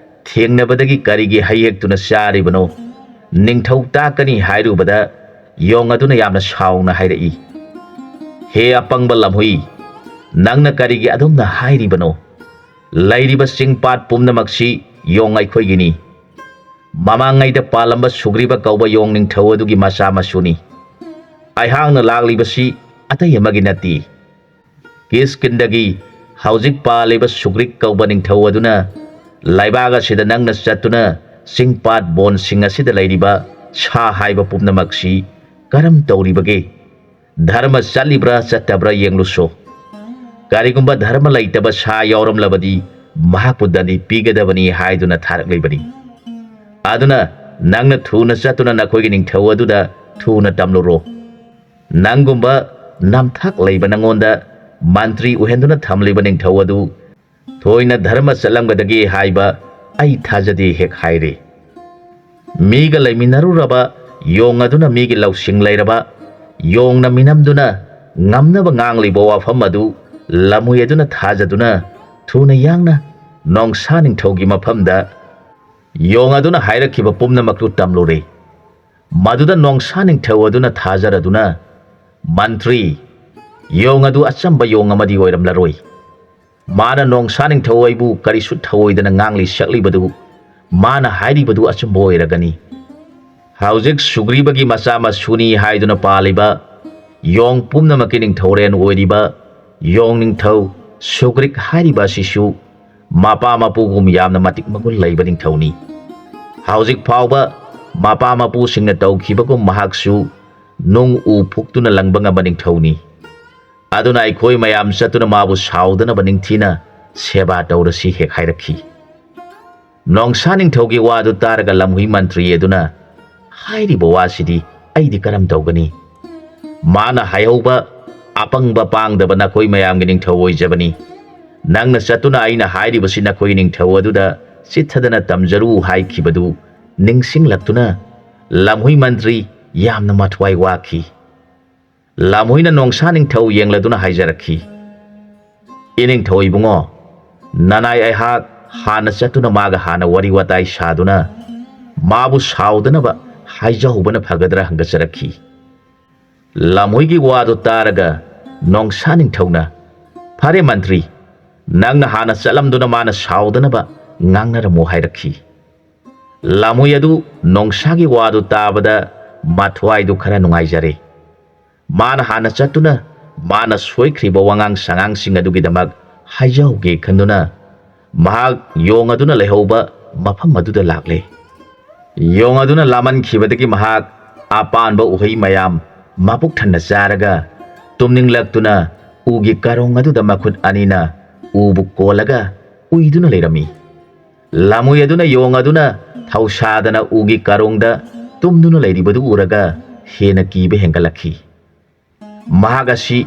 ꯊꯦꯡꯅꯕꯗꯒꯤ ꯀꯔꯤꯒꯤ ꯍꯩ ꯍꯦꯛꯇꯨꯅ ꯆꯥꯔꯤꯕꯅꯣ? ꯅꯤꯡꯊꯧ ꯇꯥꯛꯀꯅꯤ" ꯍꯥꯏꯔꯨꯕꯗ ꯌꯣꯡ ꯑꯗꯨꯅ ꯌꯥꯝꯅ ꯁꯥꯎꯅ ꯍꯥꯏꯔꯛꯏ, "ꯍꯦ ꯑꯄꯪꯕ ꯂꯝꯍꯨꯏ, ꯅꯪꯅ ꯀꯔꯤꯒꯤ ꯑꯗꯨꯝꯅ ꯍꯥꯏꯔꯤꯕꯅꯣ? ꯂꯩꯔꯤꯕ ꯆꯤꯡ ꯄꯥꯠ ꯄꯨꯝꯅꯃꯛꯁꯤ ꯌꯣꯡ ꯑꯩꯈꯣꯏꯒꯤꯅꯤ꯫ ꯃꯃꯥꯡꯉꯩꯗ ꯄꯥꯜꯂꯝꯕ ꯁꯨꯒ꯭ꯔꯤꯕ ꯀꯧꯕ ꯌꯣꯡ ꯅꯤꯡꯊꯧ ꯑꯗꯨꯒꯤ ꯃꯆꯥ ꯃꯁꯨꯅꯤ꯫ ꯑꯩꯍꯥꯛꯅ ꯂꯥꯛꯂꯤꯕꯁꯤ ꯑꯇꯩ ꯑꯃꯒꯤ ꯅꯠꯇꯦ꯫ ꯀꯤꯁꯀꯤꯟꯗꯒꯤ ꯍꯧꯖꯤꯛ ꯄꯥꯜꯂꯤꯕ ꯁꯨꯒ꯭ꯔꯤꯛ ꯀꯧꯕ ꯅꯤꯡꯊꯧ ꯑꯗꯨꯅ ꯂꯩꯕꯥꯛ ꯑꯁꯤꯗ ꯅꯪꯅ ꯆꯠꯇꯨꯅ ꯆꯤꯡ ꯄꯥꯠ ꯕꯣꯟꯁꯤꯡ ꯑꯁꯤꯗ ꯂꯩꯔꯤꯕ ꯁꯥ ꯍꯥꯏꯕ ꯄꯨꯝꯅꯃꯛꯁꯤ ꯀꯔꯝ ꯇꯧꯔꯤꯕꯒꯦ? ꯙꯔꯃ ꯆꯠꯂꯤꯕ꯭ꯔꯥ ꯆꯠꯇꯕ꯭ꯔꯥ ꯌꯦꯡꯂꯨꯁꯣ꯫ ꯀꯔꯤꯒꯨꯝꯕ ꯙꯔꯃ ꯂꯩꯇꯕ ꯁꯥ ꯌꯥꯎꯔꯝꯂꯕꯗꯤ ꯃꯍꯥꯛꯄꯨ ꯗꯟꯗꯤ ꯄꯤꯒꯗꯕꯅꯤ ꯍꯥꯏꯗꯨꯅ ꯊꯥꯔꯛꯂꯤꯕꯅꯤ꯫ ꯑꯗꯨꯅ ꯅꯪꯅ ꯊꯨꯅ ꯆꯠꯇꯨꯅ ꯅꯈꯣꯏꯒꯤ ꯅꯤꯡꯊꯧ ꯑꯗꯨꯗ ꯊꯨꯅ ꯇꯝꯂꯨꯔꯣ꯫ ꯅꯪꯒꯨꯝꯕ ꯅꯝꯊꯥꯛ ꯂꯩꯕ ꯅꯪꯉꯣꯟꯗ ꯃꯟꯇ꯭ꯔꯤ ꯑꯣꯏꯍꯟꯗꯨꯅ ꯊꯝꯂꯤꯕ ꯅꯤꯡꯊꯧ ꯑꯗꯨ ꯊꯣꯏꯅ ꯙꯔꯃ ꯆꯠꯂꯝꯒꯗꯒꯦ ꯍꯥꯏꯕ ꯑꯩ ꯊꯥꯖꯗꯦ ꯍꯦꯛ ꯍꯥꯏꯔꯦ꯫ ꯃꯤꯒ ꯂꯩꯃꯤꯟꯅꯔꯨꯔꯕ ꯌꯣꯡ ꯑꯗꯨꯅ ꯃꯤꯒꯤ ꯂꯧꯁꯤꯡ ꯂꯩꯔꯕ ꯌꯣꯡꯅ ꯃꯤꯅꯝꯗꯨꯅ ꯉꯝꯅꯕ ꯉꯥꯡꯂꯤꯕ ꯋꯥꯐꯝ ꯑꯗꯨ ꯂꯝꯍꯨꯏ ꯑꯗꯨꯅ ꯊꯥꯖꯗꯨꯅ ꯊꯨꯅ ꯌꯥꯡꯅ ꯅꯣꯡꯁꯥ ꯅꯤꯡꯊꯧꯒꯤ ꯃꯐꯝꯗ ꯌꯣꯡ ꯑꯗꯨꯅ ꯍꯥꯏꯔꯛꯈꯤꯕ ꯄꯨꯝꯅꯃꯛꯇꯨ ꯇꯝꯂꯨꯔꯦ꯫ ꯃꯗꯨꯗ ꯅꯣꯡꯁꯥ ꯅꯤꯡꯊꯧ ꯑꯗꯨꯅ ꯊꯥꯖꯔꯗꯨꯅ, "ꯃꯟꯇ꯭ꯔꯤ, ꯌꯣꯡ ꯑꯗꯨ ꯑꯆꯝꯕ ꯌꯣꯡ ꯑꯃꯗꯤ ꯑꯣꯏꯔꯝꯂꯔꯣꯏ꯫ ꯃꯥꯅ ꯅꯣꯡꯁꯥ ꯅꯤꯡꯊꯧ ꯑꯩꯕꯨ ꯀꯔꯤꯁꯨ ꯊꯧꯑꯣꯏꯗꯅ ꯉꯥꯡꯂꯤ ꯁꯛꯂꯤꯕꯗꯨ ꯃꯥꯅ ꯍꯥꯏꯔꯤꯕꯗꯨ ꯑꯆꯨꯝꯕ ꯑꯣꯏꯔꯒꯅꯤ꯫ ꯍꯧꯖꯤꯛ ꯁꯨꯒ꯭ꯔꯤꯕꯒꯤ ꯃꯆꯥ ꯃꯁꯨꯅꯤ ꯍꯥꯏꯗꯨꯅ ꯄꯥꯜꯂꯤꯕ ꯌꯣꯡ ꯄꯨꯝꯅꯃꯛꯀꯤ ꯅꯤꯡꯊꯧꯔꯦꯜ ꯑꯣꯏꯔꯤꯕ ꯌꯣꯡ ꯅꯤꯡꯊꯧ ꯁꯨꯒ꯭ꯔꯤꯛ ꯍꯥꯏꯔꯤꯕ ꯑꯁꯤꯁꯨ ꯃꯄꯥ ꯃꯄꯨꯒꯨꯝ ꯌꯥꯝꯅ ꯃꯇꯤꯛ ꯃꯒꯨꯟ ꯂꯩꯕ ꯅꯤꯡꯊꯧꯅꯤ꯫ ꯍꯧꯖꯤꯛ ꯐꯥꯎꯕ ꯃꯄꯥ ꯃꯄꯨꯁꯤꯡꯅ ꯇꯧꯈꯤꯕꯒꯨꯝ ꯃꯍꯥꯛꯁꯨ ꯅꯨꯡ ꯎ ꯐꯨꯛꯇꯨꯅ ꯂꯪꯕ ꯉꯝꯕ ꯅꯤꯡꯊꯧꯅꯤ꯫ ꯑꯗꯨꯅ ꯑꯩꯈꯣꯏ ꯃꯌꯥꯝ ꯆꯠꯇꯨꯅ ꯃꯥꯕꯨ ꯁꯥꯎꯗꯅꯕ ꯅꯤꯡꯊꯤꯅ ꯁꯦꯕꯥ ꯇꯧꯔꯁꯤ" ꯍꯦꯛ ꯍꯥꯏꯔꯛꯈꯤ꯫ ꯅꯣꯡꯁꯥ ꯅꯤꯡꯊꯧꯒꯤ ꯋꯥꯗꯨ ꯇꯥꯔꯒ ꯂꯝꯍꯨꯏ ꯃꯟꯇ꯭ꯔꯤ ꯑꯗꯨꯅ ꯍꯥꯏꯔꯤꯕ ꯋꯥꯁꯤꯗꯤ ꯑꯩꯗꯤ ꯀꯔꯝ ꯇꯧꯒꯅꯤ? ꯃꯥꯅ ꯍꯥꯏꯍꯧꯕ, "ꯑꯄꯪꯕ ꯄꯥꯡꯗꯕ ꯅꯈꯣꯏ ꯃꯌꯥꯝꯒꯤ ꯅꯤꯡꯊꯧ ꯑꯣꯏꯖꯕꯅꯤ꯫ ꯅꯪꯅ ꯆꯠꯇꯨꯅ ꯑꯩꯅ ꯍꯥꯏꯔꯤꯕꯁꯤ ꯅꯈꯣꯏꯒꯤ ꯅꯤꯡꯊꯧ ꯑꯗꯨꯗ ꯆꯤꯠꯊꯗꯅ ꯇꯝꯖꯔꯨ" ꯍꯥꯏꯈꯤꯕꯗꯨ ꯅꯤꯡꯁꯤꯡꯂꯛꯇꯨꯅ ꯂꯝꯍꯨꯏ ꯃꯟꯇ꯭ꯔꯤ ꯌꯥꯝꯅ ꯃꯊ꯭ꯋꯥꯏ ꯋꯥꯈꯤ꯫ ꯂꯝꯍꯨꯏꯅ ꯅꯣꯡꯁꯥ ꯅꯤꯡꯊꯧ ꯌꯦꯡꯂꯗꯨꯅ ꯍꯥꯏꯖꯔꯛꯈꯤ, "ꯏꯅꯤꯡꯊꯧ ꯏꯕꯨꯡꯉꯣ, ꯅꯅꯥꯏ ꯑꯩꯍꯥꯛ ꯍꯥꯟꯅ ꯆꯠꯇꯨꯅ ꯃꯥꯒ ꯍꯥꯟꯅ ꯋꯥꯔꯤ ꯋꯥꯇꯥꯏ ꯁꯥꯗꯨꯅ ꯃꯥꯕꯨ ꯁꯥꯎꯗꯅꯕ ꯍꯥꯏꯖꯍꯧꯕꯅ ꯐꯒꯗ꯭ꯔꯥ" ꯍꯪꯒꯠꯆꯔꯛꯈꯤ꯫ ꯂꯝꯍꯨꯏꯒꯤ ꯋꯥꯗꯨ ꯇꯥꯔꯒ ꯅꯣꯡꯁꯥ ꯅꯤꯡꯊꯧꯅ, "ꯐꯔꯦ ꯃꯟꯇ꯭ꯔꯤ, ꯅꯪꯅ ꯍꯥꯟꯅ ꯆꯠꯂꯝꯗꯨꯅ ꯃꯥꯅ ꯁꯥꯎꯗꯅꯕ ꯉꯥꯡꯅꯔꯝꯃꯨ" ꯍꯥꯏꯔꯛꯈꯤ꯫ ꯂꯝꯍꯨꯏ ꯑꯗꯨ ꯅꯣꯡꯁꯥꯒꯤ ꯋꯥꯗꯨ ꯇꯥꯕꯗ ꯃꯊ꯭ꯋꯥꯏꯗꯨ ꯈꯔ ꯅꯨꯡꯉꯥꯏꯖꯔꯦ꯫ ꯃꯥꯅ ꯍꯥꯟꯅ ꯆꯠꯇꯨꯅ ꯃꯥꯅ ꯁꯣꯏꯈ꯭ꯔꯤꯕ ꯋꯥꯉꯥꯡ ꯁꯉꯥꯡꯁꯤꯡ ꯑꯗꯨꯒꯤꯗꯃꯛ ꯍꯥꯏꯖꯍꯧꯒꯦ ꯈꯟꯗꯨꯅ ꯃꯍꯥꯛ ꯌꯣꯡ ꯑꯗꯨꯅ ꯂꯩꯍꯧꯕ ꯃꯐꯝ ꯑꯗꯨꯗ ꯂꯥꯛꯂꯦ꯫ ꯌꯣꯡ ꯑꯗꯨꯅ ꯂꯥꯃꯟꯈꯤꯕꯗꯒꯤ ꯃꯍꯥꯛ ꯑꯄꯥꯟꯕ ꯎꯍꯩ ꯃꯌꯥꯝ ꯃꯄꯨꯛ ꯊꯟꯅ ꯆꯥꯔꯒ ꯇꯨꯝꯅꯤꯡꯂꯛꯇꯨꯅ ꯎꯒꯤ ꯀꯥꯔꯣꯡ ꯑꯗꯨꯗ ꯃꯈꯨꯠ ꯑꯅꯤꯅ ꯎꯕꯨ ꯀꯣꯜꯂꯒ ꯎꯏꯗꯨꯅ ꯂꯩꯔꯝꯃꯤ꯫ ꯂꯥꯃꯨꯏ ꯑꯗꯨꯅ ꯌꯣꯡ ꯑꯗꯨꯅ ꯊꯧꯁꯥꯗꯅ ꯎꯒꯤ ꯀꯥꯔꯣꯡꯗ ꯇꯨꯝꯗꯨꯅ ꯂꯩꯔꯤꯕꯗꯨ ꯎꯔꯒ ꯍꯦꯟꯅ ꯀꯤꯕ ꯍꯦꯟꯒꯠꯂꯛꯈꯤ꯫ ꯃꯍꯥꯛ ꯑꯁꯤ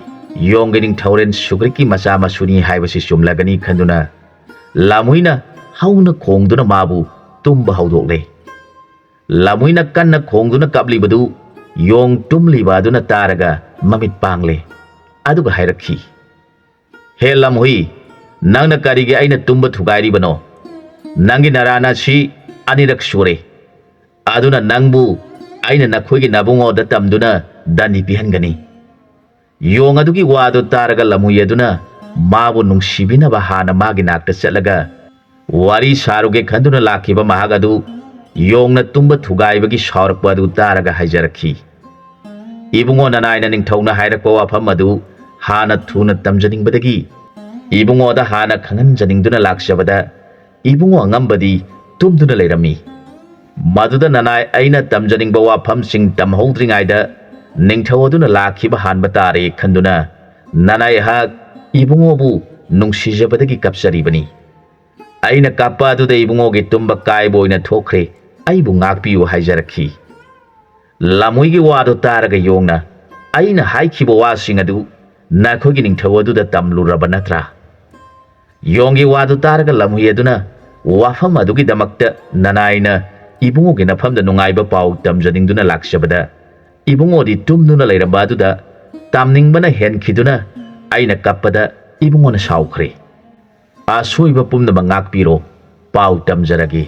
ꯌꯣꯡꯒꯤ ꯅꯤꯡꯊꯧꯔꯦꯟ ꯁꯨꯒ꯭ꯔꯤꯠꯀꯤ ꯃꯆꯥ ꯃꯁꯨꯅꯤ ꯍꯥꯏꯕꯁꯤ ꯆꯨꯝꯂꯒꯅꯤ ꯈꯟꯗꯨꯅ ꯂꯥꯃꯨꯏꯅ ꯍꯧꯅ ꯈꯣꯡꯗꯨꯅ ꯃꯥꯕꯨ ꯇꯨꯝꯕ ꯍꯧꯗꯣꯛꯂꯦ꯫ ꯂꯥꯃꯨꯏꯅ ꯀꯟꯅ ꯈꯣꯡꯗꯨꯅ ꯀꯞꯂꯤꯕꯗꯨ ꯌꯣꯡ ꯇꯨꯝꯂꯤꯕ ꯑꯗꯨꯅ ꯇꯥꯔꯒ ꯃꯃꯤꯠ ꯄꯥꯡꯂꯦ꯫ ꯑꯗꯨꯒ ꯍꯥꯏꯔꯛꯈꯤ, "ꯍꯦ ꯂꯝꯍꯨꯏ, ꯅꯪꯅ ꯀꯔꯤꯒꯤ ꯑꯩꯅ ꯇꯨꯝꯕ ꯊꯨꯒꯥꯏꯔꯤꯕꯅꯣ? ꯅꯪꯒꯤ ꯅꯔꯥꯟ ꯑꯁꯤ ꯑꯅꯤꯔꯛ ꯁꯨꯔꯦ꯫ ꯑꯗꯨꯅ ꯅꯪꯕꯨ ꯑꯩꯅ ꯅꯈꯣꯏꯒꯤ ꯅꯕꯨꯡꯉꯣꯗ ꯇꯝꯗꯨꯅ ꯗꯟꯗꯤ ꯄꯤꯍꯟꯒꯅꯤ꯫" ꯌꯣꯡ ꯑꯗꯨꯒꯤ ꯋꯥꯗꯨ ꯇꯥꯔꯒ ꯂꯝꯍꯨꯏ ꯑꯗꯨꯅ ꯃꯥꯕꯨ ꯅꯨꯡꯁꯤꯕꯤꯅꯕ ꯍꯥꯟꯅ ꯃꯥꯒꯤ ꯅꯥꯛꯇ ꯆꯠꯂꯒ ꯋꯥꯔꯤ ꯁꯥꯔꯨꯒꯦ ꯈꯟꯗꯨꯅ ꯂꯥꯛꯈꯤꯕ ꯃꯍꯥꯛ ꯑꯗꯨ ꯌꯣꯡꯅ ꯇꯨꯝꯕ ꯊꯨꯒꯥꯏꯕꯒꯤ ꯁꯥꯎꯔꯛꯄ ꯑꯗꯨ ꯇꯥꯔꯒ ꯍꯥꯏꯖꯔꯛꯈꯤ, "ꯏꯕꯨꯡꯉꯣ ꯅꯅꯥꯏꯅ ꯅꯤꯡꯊꯧꯅ ꯍꯥꯏꯔꯛꯄ ꯋꯥꯐꯝ ꯑꯗꯨ ꯍꯥꯟꯅ ꯊꯨꯅ ꯇꯝꯖꯅꯤꯡꯕꯗꯒꯤ ꯏꯕꯨꯡꯉꯣꯗ ꯍꯥꯟꯅ ꯈꯪꯍꯟꯖꯅꯤꯡꯗꯨꯅ ꯂꯥꯛꯆꯕꯗ ꯏꯕꯨꯡꯉꯣ ꯑꯉꯝꯕꯗꯤ ꯇꯨꯝꯗꯨꯅ ꯂꯩꯔꯝꯃꯤ꯫ ꯃꯗꯨꯗ ꯅꯅꯥꯏ ꯑꯩꯅ ꯇꯝꯖꯅꯤꯡꯕ ꯋꯥꯐꯝꯁꯤꯡ ꯇꯝꯍꯧꯗ꯭ꯔꯤꯉꯩꯗ ꯅꯤꯡꯊꯧ ꯑꯗꯨꯅ ꯂꯥꯛꯈꯤꯕ ꯍꯥꯟꯕ ꯇꯥꯔꯦ ꯈꯟꯗꯨꯅ ꯅꯅꯥꯏ ꯑꯩꯍꯥꯛ ꯏꯕꯨꯡꯉꯣꯕꯨ ꯅꯨꯡꯁꯤꯖꯕꯗꯒꯤ ꯀꯞꯆꯔꯤꯕꯅꯤ꯫ ꯑꯩꯅ ꯀꯞꯄ ꯑꯗꯨꯗ ꯏꯕꯨꯡꯉꯣꯒꯤ ꯇꯨꯝꯕ ꯀꯥꯏꯕ ꯑꯣꯏꯅ ꯊꯣꯛꯈ꯭ꯔꯦ, ꯑꯩꯕꯨ ꯉꯥꯛꯄꯤꯌꯨ" ꯍꯥꯏꯖꯔꯛꯈꯤ꯫ ꯂꯥꯃꯨꯏꯒꯤ ꯋꯥꯗꯨ ꯇꯥꯔꯒ ꯌꯣꯡꯅ, "ꯑꯩꯅ ꯍꯥꯏꯈꯤꯕ ꯋꯥꯁꯤꯡ ꯑꯗꯨ ꯅꯈꯣꯏꯒꯤ ꯅꯤꯡꯊꯧ ꯑꯗꯨꯗ ꯇꯝꯂꯨꯔꯕ ꯅꯠꯇ꯭ꯔꯥ?" ꯌꯣꯡꯒꯤ ꯋꯥꯗꯨ ꯇꯥꯔꯒ ꯂꯝꯍꯨꯏ ꯑꯗꯨꯅ ꯋꯥꯐꯝ ꯑꯗꯨꯒꯤꯗꯃꯛꯇ ꯅꯅꯥꯏꯅ ꯏꯕꯨꯡꯉꯣꯒꯤ ꯅꯐꯝꯗ ꯅꯨꯡꯉꯥꯏꯕ ꯄꯥꯎ ꯇꯝꯖꯅꯤꯡꯗꯨꯅ ꯂꯥꯛꯆꯕꯗ ꯏꯕꯨꯡꯉꯣꯗꯤ ꯇꯨꯝꯗꯨꯅ ꯂꯩꯔꯝꯕ ꯑꯗꯨꯗ ꯇꯝꯅꯤꯡꯕꯅ ꯍꯦꯟꯈꯤꯗꯨꯅ ꯑꯩꯅ ꯀꯞꯄꯗ ꯏꯕꯨꯡꯉꯣꯅ ꯁꯥꯎꯈ꯭ꯔꯦ꯫ "ꯑꯁꯣꯏꯕ ꯄꯨꯝꯅꯃꯛ ꯉꯥꯛꯄꯤꯔꯣ, ꯄꯥꯎ ꯇꯝꯖꯔꯒꯦ꯫"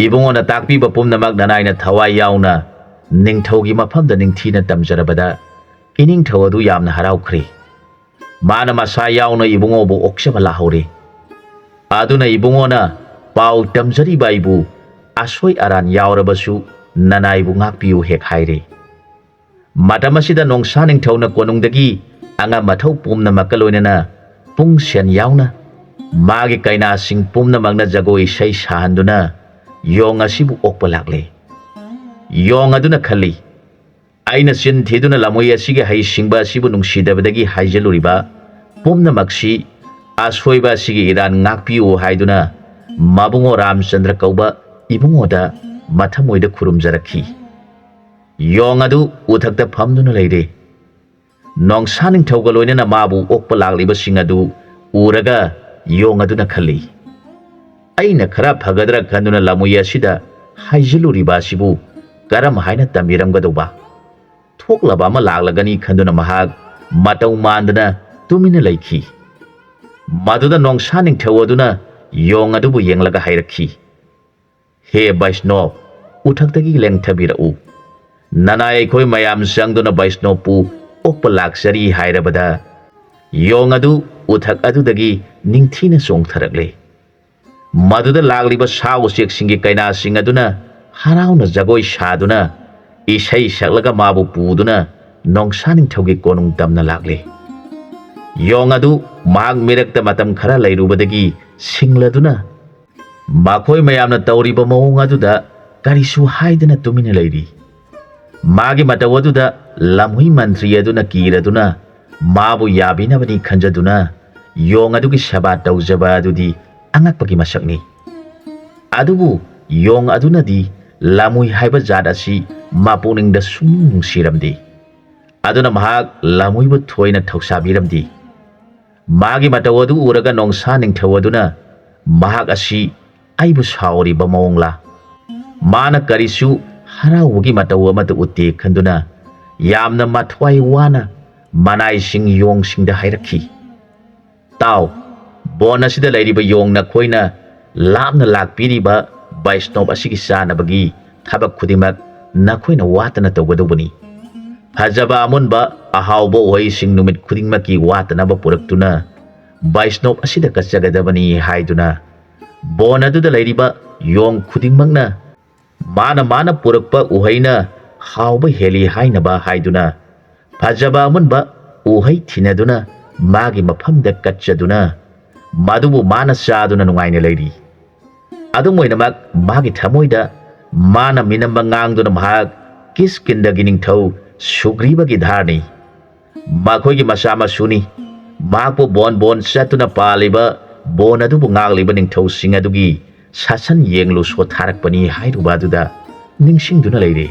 ꯏꯕꯨꯡꯉꯣꯅ ꯇꯥꯛꯄꯤꯕ ꯄꯨꯝꯅꯃꯛ ꯅꯅꯥꯏꯅ ꯊꯋꯥꯏ ꯌꯥꯎꯅ ꯅꯤꯡꯊꯧꯒꯤ ꯃꯐꯝꯗ ꯅꯤꯡꯊꯤꯅ ꯇꯝꯖꯔꯕꯗ ꯏꯅꯤꯡꯊꯧ ꯑꯗꯨ ꯌꯥꯝꯅ ꯍꯔꯥꯎꯈ꯭ꯔꯦ꯫ ꯃꯥꯅ ꯃꯁꯥ ꯌꯥꯎꯅ ꯏꯕꯨꯡꯉꯣꯕꯨ ꯑꯣꯛꯆꯕ ꯂꯥꯛꯍꯧꯔꯦ꯫ ꯑꯗꯨꯅ ꯏꯕꯨꯡꯉꯣꯅ ꯄꯥꯎ ꯇꯝꯖꯔꯤꯕ ꯑꯩꯕꯨ ꯑꯁꯣꯏ ꯑꯔꯥꯟ ꯌꯥꯎꯔꯕꯁꯨ ꯅꯅꯥꯏꯕꯨ ꯉꯥꯛꯄꯤꯌꯨ ꯍꯦꯛ ꯍꯥꯏꯔꯦ꯫ ꯃꯇꯝ ꯑꯁꯤꯗ ꯅꯣꯡꯁꯥ ꯅꯤꯡꯊꯧꯅ ꯀꯣꯅꯨꯡꯗꯒꯤ ꯑꯉꯝ ꯑꯊꯧ ꯄꯨꯝꯅꯃꯛꯀ ꯂꯣꯏꯅꯅ ꯄꯨꯡ ꯁꯦꯟ ꯌꯥꯎꯅ ꯃꯥꯒꯤ ꯀꯩꯅꯥꯁꯤꯡ ꯄꯨꯝꯅꯃꯛꯅ ꯖꯒꯣꯏ ꯏꯁꯩ ꯁꯥꯍꯟꯗꯨꯅ ꯌꯣꯡ ꯑꯁꯤꯕꯨ ꯑꯣꯛꯄ ꯂꯥꯛꯂꯦ꯫ ꯌꯣꯡ ꯑꯗꯨꯅ ꯈꯜꯂꯤ, "ꯑꯩꯅ ꯆꯤꯟ ꯊꯤꯗꯨꯅ ꯂꯝꯍꯨꯏ ꯑꯁꯤꯒꯤ ꯍꯩꯁꯤꯡꯕ ꯑꯁꯤꯕꯨ ꯅꯨꯡꯁꯤꯗꯕꯗꯒꯤ ꯍꯥꯏꯖꯤꯜꯂꯨꯔꯤꯕ ꯄꯨꯝꯅꯃꯛꯁꯤ ꯑꯁꯣꯏꯕ ꯑꯁꯤꯒꯤ ꯏꯔꯥꯟ ꯉꯥꯛꯄꯤꯌꯨ" ꯍꯥꯏꯗꯨꯅ ꯃꯕꯨꯡꯉꯣ ꯔꯥꯝꯆꯟꯗ꯭ꯔ ꯀꯧꯕ ꯏꯕꯨꯡꯉꯣꯗ ꯃꯊꯃꯣꯏꯗ ꯈꯨꯔꯨꯝꯖꯔꯛꯈꯤ꯫ ꯌꯣꯡ ꯑꯗꯨ ꯎꯊꯛꯇ ꯐꯝꯗꯨꯅ ꯂꯩꯔꯦ꯫ ꯅꯣꯡꯁꯥ ꯅꯤꯡꯊꯧꯒ ꯂꯣꯏꯅꯅ ꯃꯥꯕꯨ ꯑꯣꯛꯄ ꯂꯥꯛꯂꯤꯕꯁꯤꯡ ꯑꯗꯨ ꯎꯔꯒ ꯌꯣꯡ ꯑꯗꯨꯅ ꯈꯜꯂꯤ, "ꯑꯩꯅ ꯈꯔ ꯐꯒꯗ꯭ꯔꯥ ꯈꯟꯗꯨꯅ ꯂꯝꯍꯨꯏ ꯑꯁꯤꯗ ꯍꯥꯏꯖꯤꯜꯂꯨꯔꯤꯕ ꯑꯁꯤꯕꯨ ꯀꯔꯝ ꯍꯥꯏꯅ ꯇꯝꯕꯤꯔꯝꯒꯗꯧꯕ? ꯊꯣꯛꯂꯕ ꯑꯃ ꯂꯥꯛꯂꯒꯅꯤ" ꯈꯟꯗꯨꯅ ꯃꯍꯥꯛ ꯃꯇꯧ ꯃꯥꯟꯗꯅ ꯇꯨꯃꯤꯟꯅ ꯂꯩꯈꯤ꯫ ꯃꯗꯨꯗ ꯅꯣꯡꯁꯥ ꯅꯤꯡꯊꯧ ꯑꯗꯨꯅ ꯌꯣꯡ ꯑꯗꯨꯕꯨ ꯌꯦꯡꯂꯒ ꯍꯥꯏꯔꯛꯈꯤ, "ꯍꯦ ꯕꯩꯁꯅꯣꯞ, ꯎꯊꯛꯇꯒꯤ ꯂꯦꯡꯊꯕꯤꯔꯛꯎ꯫ ꯅꯅꯥꯏ ꯑꯩꯈꯣꯏ ꯃꯌꯥꯝ ꯆꯪꯗꯨꯅ ꯕꯩꯁꯅꯣꯞꯄꯨ ꯑꯣꯛꯄ ꯂꯥꯛꯆꯔꯤ" ꯍꯥꯏꯔꯕꯗ, ꯌꯣꯡ ꯑꯗꯨ ꯎꯊꯛ ꯑꯗꯨꯗꯒꯤ ꯅꯤꯡꯊꯤꯅ ꯆꯣꯡꯊꯔꯛꯂꯦ꯫ ꯃꯗꯨꯗ ꯂꯥꯛꯂꯤꯕ ꯁꯥ ꯎꯆꯦꯛꯁꯤꯡꯒꯤ ꯀꯩꯅꯥꯁꯤꯡ ꯑꯗꯨꯅ ꯍꯔꯥꯎꯅ ꯖꯒꯣꯏ ꯁꯥꯗꯨꯅ, ꯏꯁꯩ ꯁꯛꯂꯒ ꯃꯥꯕꯨ ꯄꯨꯗꯨꯅ ꯅꯣꯡꯁꯥ ꯅꯤꯡꯊꯧꯒꯤ ꯀꯣꯅꯨꯡ ꯇꯝꯅ ꯂꯥꯛꯂꯦ꯫ ꯌꯣꯡ ꯑꯗꯨ ꯃꯍꯥꯛ ꯃꯤꯔꯛꯇ ꯃꯇꯝ ꯈꯔ ꯂꯩꯔꯨꯕꯗꯒꯤ ꯁꯤꯡꯂꯗꯨꯅ, ꯃꯈꯣꯏ ꯃꯌꯥꯝꯅ ꯇꯧꯔꯤꯕ ꯃꯑꯣꯡ ꯑꯗꯨꯗ ꯀꯔꯤꯁꯨ ꯍꯥꯏꯗꯅ ꯇꯨꯃꯤꯟꯅ ꯂꯩꯔꯤ꯫ ꯃꯥꯒꯤ ꯃꯇꯧ ꯑꯗꯨꯗ ꯂꯝꯍꯨꯏ ꯃꯟꯇ꯭ꯔꯤ ꯑꯗꯨꯅ ꯀꯤꯔꯗꯨꯅ ꯃꯥꯕꯨ ꯌꯥꯕꯤꯅꯕꯅꯤ ꯈꯟꯖꯗꯨꯅ ꯌꯣꯡ ꯑꯗꯨꯒꯤ ꯁꯦꯕꯥ ꯇꯧꯖꯕ ꯑꯗꯨꯗꯤ ꯑꯉꯛꯄꯒꯤ ꯃꯁꯛꯅꯤ꯫ ꯑꯗꯨꯕꯨ ꯌꯣꯡ ꯑꯗꯨꯅꯗꯤ ꯂꯝꯍꯨꯏ ꯍꯥꯏꯕ ꯖꯥꯠ ꯑꯁꯤ ꯃꯄꯨꯛꯅꯤꯡꯗ ꯁꯨꯡꯅꯨꯡ ꯅꯨꯡꯁꯤꯔꯝꯗꯦ꯫ ꯑꯗꯨꯅ ꯃꯍꯥꯛ ꯂꯝꯍꯨꯏꯕꯨ ꯊꯣꯏꯅ ꯊꯧꯁꯥꯕꯤꯔꯝꯗꯦ꯫ ꯃꯥꯒꯤ ꯃꯇꯧ ꯑꯗꯨ ꯎꯔꯒ ꯅꯣꯡꯁꯥ ꯅꯤꯡꯊꯧ ꯑꯗꯨꯅ ꯃꯍꯥꯛ ꯑꯁꯤ ꯑꯩꯕꯨ ꯁꯥꯎꯔꯤꯕ ꯃꯑꯣꯡꯂꯥ? ꯃꯥꯅ ꯀꯔꯤꯁꯨ ꯍꯔꯥꯎꯕꯒꯤ ꯃꯇꯧ ꯑꯃꯠꯇ ꯎꯠꯇꯦ ꯈꯟꯗꯨꯅ ꯌꯥꯝꯅ ꯃꯊ꯭ꯋꯥꯏ ꯋꯥꯅ ꯃꯅꯥꯏꯁꯤꯡ ꯌꯣꯡꯁꯤꯡꯗ ꯍꯥꯏꯔꯛꯈꯤ, "ꯇꯥꯎ, ꯕꯣꯟ ꯑꯁꯤꯗ ꯂꯩꯔꯤꯕ ꯌꯣꯡ ꯅꯈꯣꯏꯅ ꯂꯥꯞꯅ ꯂꯥꯛꯄꯤꯔꯤꯕ ꯕꯩꯁꯅꯣꯞ ꯑꯁꯤꯒꯤ ꯆꯥꯅꯕꯒꯤ ꯊꯕꯛ ꯈꯨꯗꯤꯡꯃꯛ ꯅꯈꯣꯏꯅ ꯋꯥꯠꯇꯅ ꯇꯧꯒꯗꯧꯕꯅꯤ꯫ ꯐꯖꯕ ꯑꯃꯨꯟꯕ ꯑꯍꯥꯎꯕ ꯎꯍꯩꯁꯤꯡ ꯅꯨꯃꯤꯠ ꯈꯨꯗꯤꯡꯃꯛꯀꯤ ꯋꯥꯠꯇꯅꯕ ꯄꯨꯔꯛꯇꯨꯅ ꯕꯩꯁꯅꯣꯞ ꯑꯁꯤꯗ ꯀꯠꯆꯒꯗꯕꯅꯤ" ꯍꯥꯏꯗꯨꯅ ꯕꯣꯟ ꯑꯗꯨꯗ ꯂꯩꯔꯤꯕ ꯌꯣꯡ ꯈꯨꯗꯤꯡꯃꯛꯅ ꯃꯥꯅ ꯃꯥꯅ ꯄꯨꯔꯛꯄ ꯎꯍꯩꯅ ꯍꯥꯎꯕ ꯍꯦꯜꯂꯤ ꯍꯥꯏꯅꯕ ꯍꯥꯏꯗꯨꯅ ꯐꯖꯕ ꯑꯃꯨꯟꯕ ꯎꯍꯩ ꯊꯤꯅꯗꯨꯅ ꯃꯥꯒꯤ ꯃꯐꯝꯗ ꯀꯠꯆꯗꯨꯅ ꯃꯗꯨꯕꯨ ꯃꯥꯅ ꯆꯥꯗꯨꯅ ꯅꯨꯡꯉꯥꯏꯅ ꯂꯩꯔꯤ꯫ ꯑꯗꯨꯝ ꯑꯣꯏꯅꯃꯛ, ꯃꯍꯥꯛꯀꯤ ꯊꯃꯣꯏꯗ ꯃꯥꯅ ꯃꯤꯅꯝꯕ ꯉꯥꯡꯗꯨꯅ ꯃꯍꯥꯛ ꯀꯤꯁꯀꯤꯟꯗꯒꯤ ꯅꯤꯡꯊꯧ ꯁꯨꯒ꯭ꯔꯤꯕꯒꯤ ꯙꯥꯔꯅꯤ꯫ ꯃꯈꯣꯏꯒꯤ ꯃꯆꯥ ꯃꯁꯨꯅꯤ꯫ ꯃꯍꯥꯛꯄꯨ ꯕꯣꯟ ꯕꯣꯟ ꯆꯠꯇꯨꯅ ꯄꯥꯜꯂꯤꯕ ꯕꯣꯟ ꯑꯗꯨꯕꯨ ꯉꯥꯛꯂꯤꯕ ꯅꯤꯡꯊꯧꯁꯤꯡ ꯑꯗꯨꯒꯤ ꯁꯥꯁꯟ ꯌꯦꯡꯂꯨ ꯁꯣꯠꯊꯥꯔꯛꯄꯅꯤ ꯍꯥꯏꯔꯨꯕ ꯑꯗꯨꯗ ꯅꯤꯡꯁꯤꯡꯗꯨꯅ ꯂꯩꯔꯦ꯫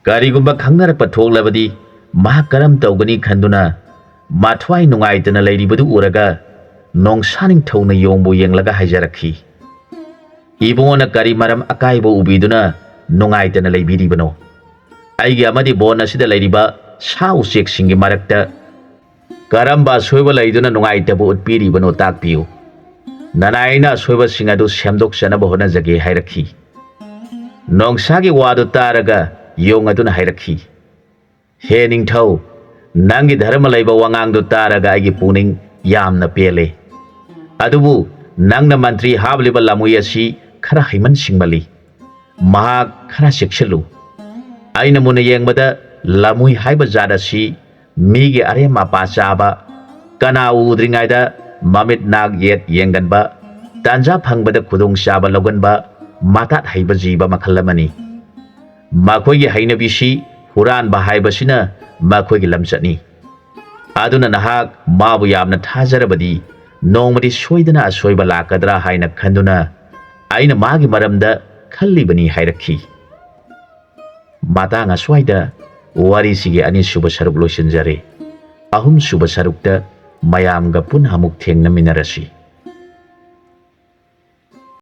ꯀꯔꯤꯒꯨꯝꯕ ꯈꯪꯅꯔꯛꯄ ꯊꯣꯛꯂꯕꯗꯤ ꯃꯍꯥꯛ ꯀꯔꯝ ꯇꯧꯒꯅꯤ ꯈꯟꯗꯨꯅ ꯃꯊ꯭ꯋꯥꯏ ꯅꯨꯡꯉꯥꯏꯇꯅ ꯂꯩꯔꯤꯕꯗꯨ ꯎꯔꯒ ꯅꯣꯡꯁꯥ ꯅꯤꯡꯊꯧꯅ ꯌꯣꯡꯕꯨ ꯌꯦꯡꯂꯒ ꯍꯥꯏꯖꯔꯛꯈꯤ, "ꯏꯕꯨꯡꯉꯣꯅ ꯀꯔꯤ ꯃꯔꯝ ꯑꯀꯥꯏꯕ ꯎꯕꯤꯗꯨꯅ ꯅꯨꯡꯉꯥꯏꯇꯅ ꯂꯩꯕꯤꯔꯤꯕꯅꯣ? ꯑꯩꯒꯤ ꯑꯃꯗꯤ ꯕꯣꯟ ꯑꯁꯤꯗ ꯂꯩꯔꯤꯕ ꯁꯥ ꯎꯆꯦꯛꯁꯤꯡꯒꯤ ꯃꯔꯛꯇ ꯀꯔꯝꯕ ꯑꯁꯣꯏꯕ ꯂꯩꯗꯨꯅ ꯅꯨꯡꯉꯥꯏꯇꯕ ꯎꯠꯄꯤꯔꯤꯕꯅꯣ ꯇꯥꯛꯄꯤꯌꯨ꯫ ꯅꯅꯥꯏ ꯑꯩꯅ ꯑꯁꯣꯏꯕꯁꯤꯡ ꯑꯗꯨ ꯁꯦꯝꯗꯣꯛꯆꯅꯕ ꯍꯣꯠꯅꯖꯒꯦ" ꯍꯥꯏꯔꯛꯈꯤ꯫ ꯅꯣꯡꯁꯥꯒꯤ ꯋꯥꯗꯨ ꯇꯥꯔꯒ ꯌꯣꯡ ꯑꯗꯨꯅ ꯍꯥꯏꯔꯛꯈꯤ, "ꯍꯦ ꯅꯤꯡꯊꯧ, ꯅꯪꯒꯤ ꯙꯔꯃ ꯂꯩꯕ ꯋꯥꯉꯥꯡꯗꯨ ꯇꯥꯔꯒ ꯑꯩꯒꯤ ꯄꯨꯛꯅꯤꯡ ꯌꯥꯝꯅ ꯄꯦꯜꯂꯦ꯫ ꯑꯗꯨꯕꯨ ꯅꯪꯅ ꯃꯟꯇ꯭ꯔꯤ ꯍꯥꯞꯂꯤꯕ ꯂꯝꯃꯨꯏ ꯑꯁꯤ ꯈꯔ ꯍꯩꯃꯟ ꯁꯤꯡꯃꯜꯂꯤ꯫ ꯃꯍꯥꯛ ꯈꯔ ꯆꯦꯛꯁꯤꯜꯂꯨ꯫ ꯑꯩꯅ ꯃꯨꯟꯅ ꯌꯦꯡꯕꯗ ꯂꯝꯃꯨꯏ ꯍꯥꯏꯕ ꯖꯥꯠ ꯑꯁꯤ ꯃꯤꯒꯤ ꯑꯔꯦꯝ ꯑꯄꯥ ꯆꯥꯕ, ꯀꯅꯥ ꯎꯗ꯭ꯔꯤꯉꯩꯗ ꯃꯃꯤꯠ ꯅꯥꯛ ꯌꯦꯠ ꯌꯦꯡꯒꯟꯕ, ꯇꯥꯟꯖꯥ ꯐꯪꯕꯗ ꯈꯨꯗꯣꯡꯆꯥꯕ ꯂꯧꯒꯟꯕ ꯃꯇꯥꯠ ꯍꯩꯕ ꯖꯤꯕ ꯃꯈꯜ ꯑꯃꯅꯤ꯫ ꯃꯈꯣꯏꯒꯤ ꯍꯩꯅꯕꯤꯁꯤ ꯍꯨꯔꯥꯟꯕ ꯍꯥꯏꯕꯁꯤꯅ ꯃꯈꯣꯏꯒꯤ ꯂꯝꯆꯠꯅꯤ꯫ ꯑꯗꯨꯅ ꯅꯍꯥꯛ ꯃꯥꯕꯨ ꯌꯥꯝꯅ ꯊꯥꯖꯔꯕꯗꯤ ꯅꯣꯡꯃꯗꯤ ꯁꯣꯏꯗꯅ ꯑꯁꯣꯏꯕ ꯂꯥꯛꯀꯗ꯭ꯔꯥ ꯍꯥꯏꯅ ꯈꯟꯗꯨꯅ ꯑꯩꯅ ꯃꯥꯒꯤ ꯃꯔꯝꯗ ꯈꯜꯂꯤꯕꯅꯤ" ꯍꯥꯏꯔꯛꯈꯤ꯫ ꯃꯇꯥꯡ ꯑꯁ꯭ꯋꯥꯏꯗ ꯋꯥꯔꯤꯁꯤꯒꯤ ꯑꯅꯤꯁꯨꯕ ꯁꯔꯨꯛ ꯂꯣꯏꯁꯤꯟꯖꯔꯦ꯫ ꯑꯍꯨꯝꯁꯨꯕ ꯁꯔꯨꯛꯇ ꯃꯌꯥꯝꯒ ꯄꯨꯟꯅ ꯑꯃꯨꯛ ꯊꯦꯡꯅꯃꯤꯟꯅꯔꯁꯤ꯫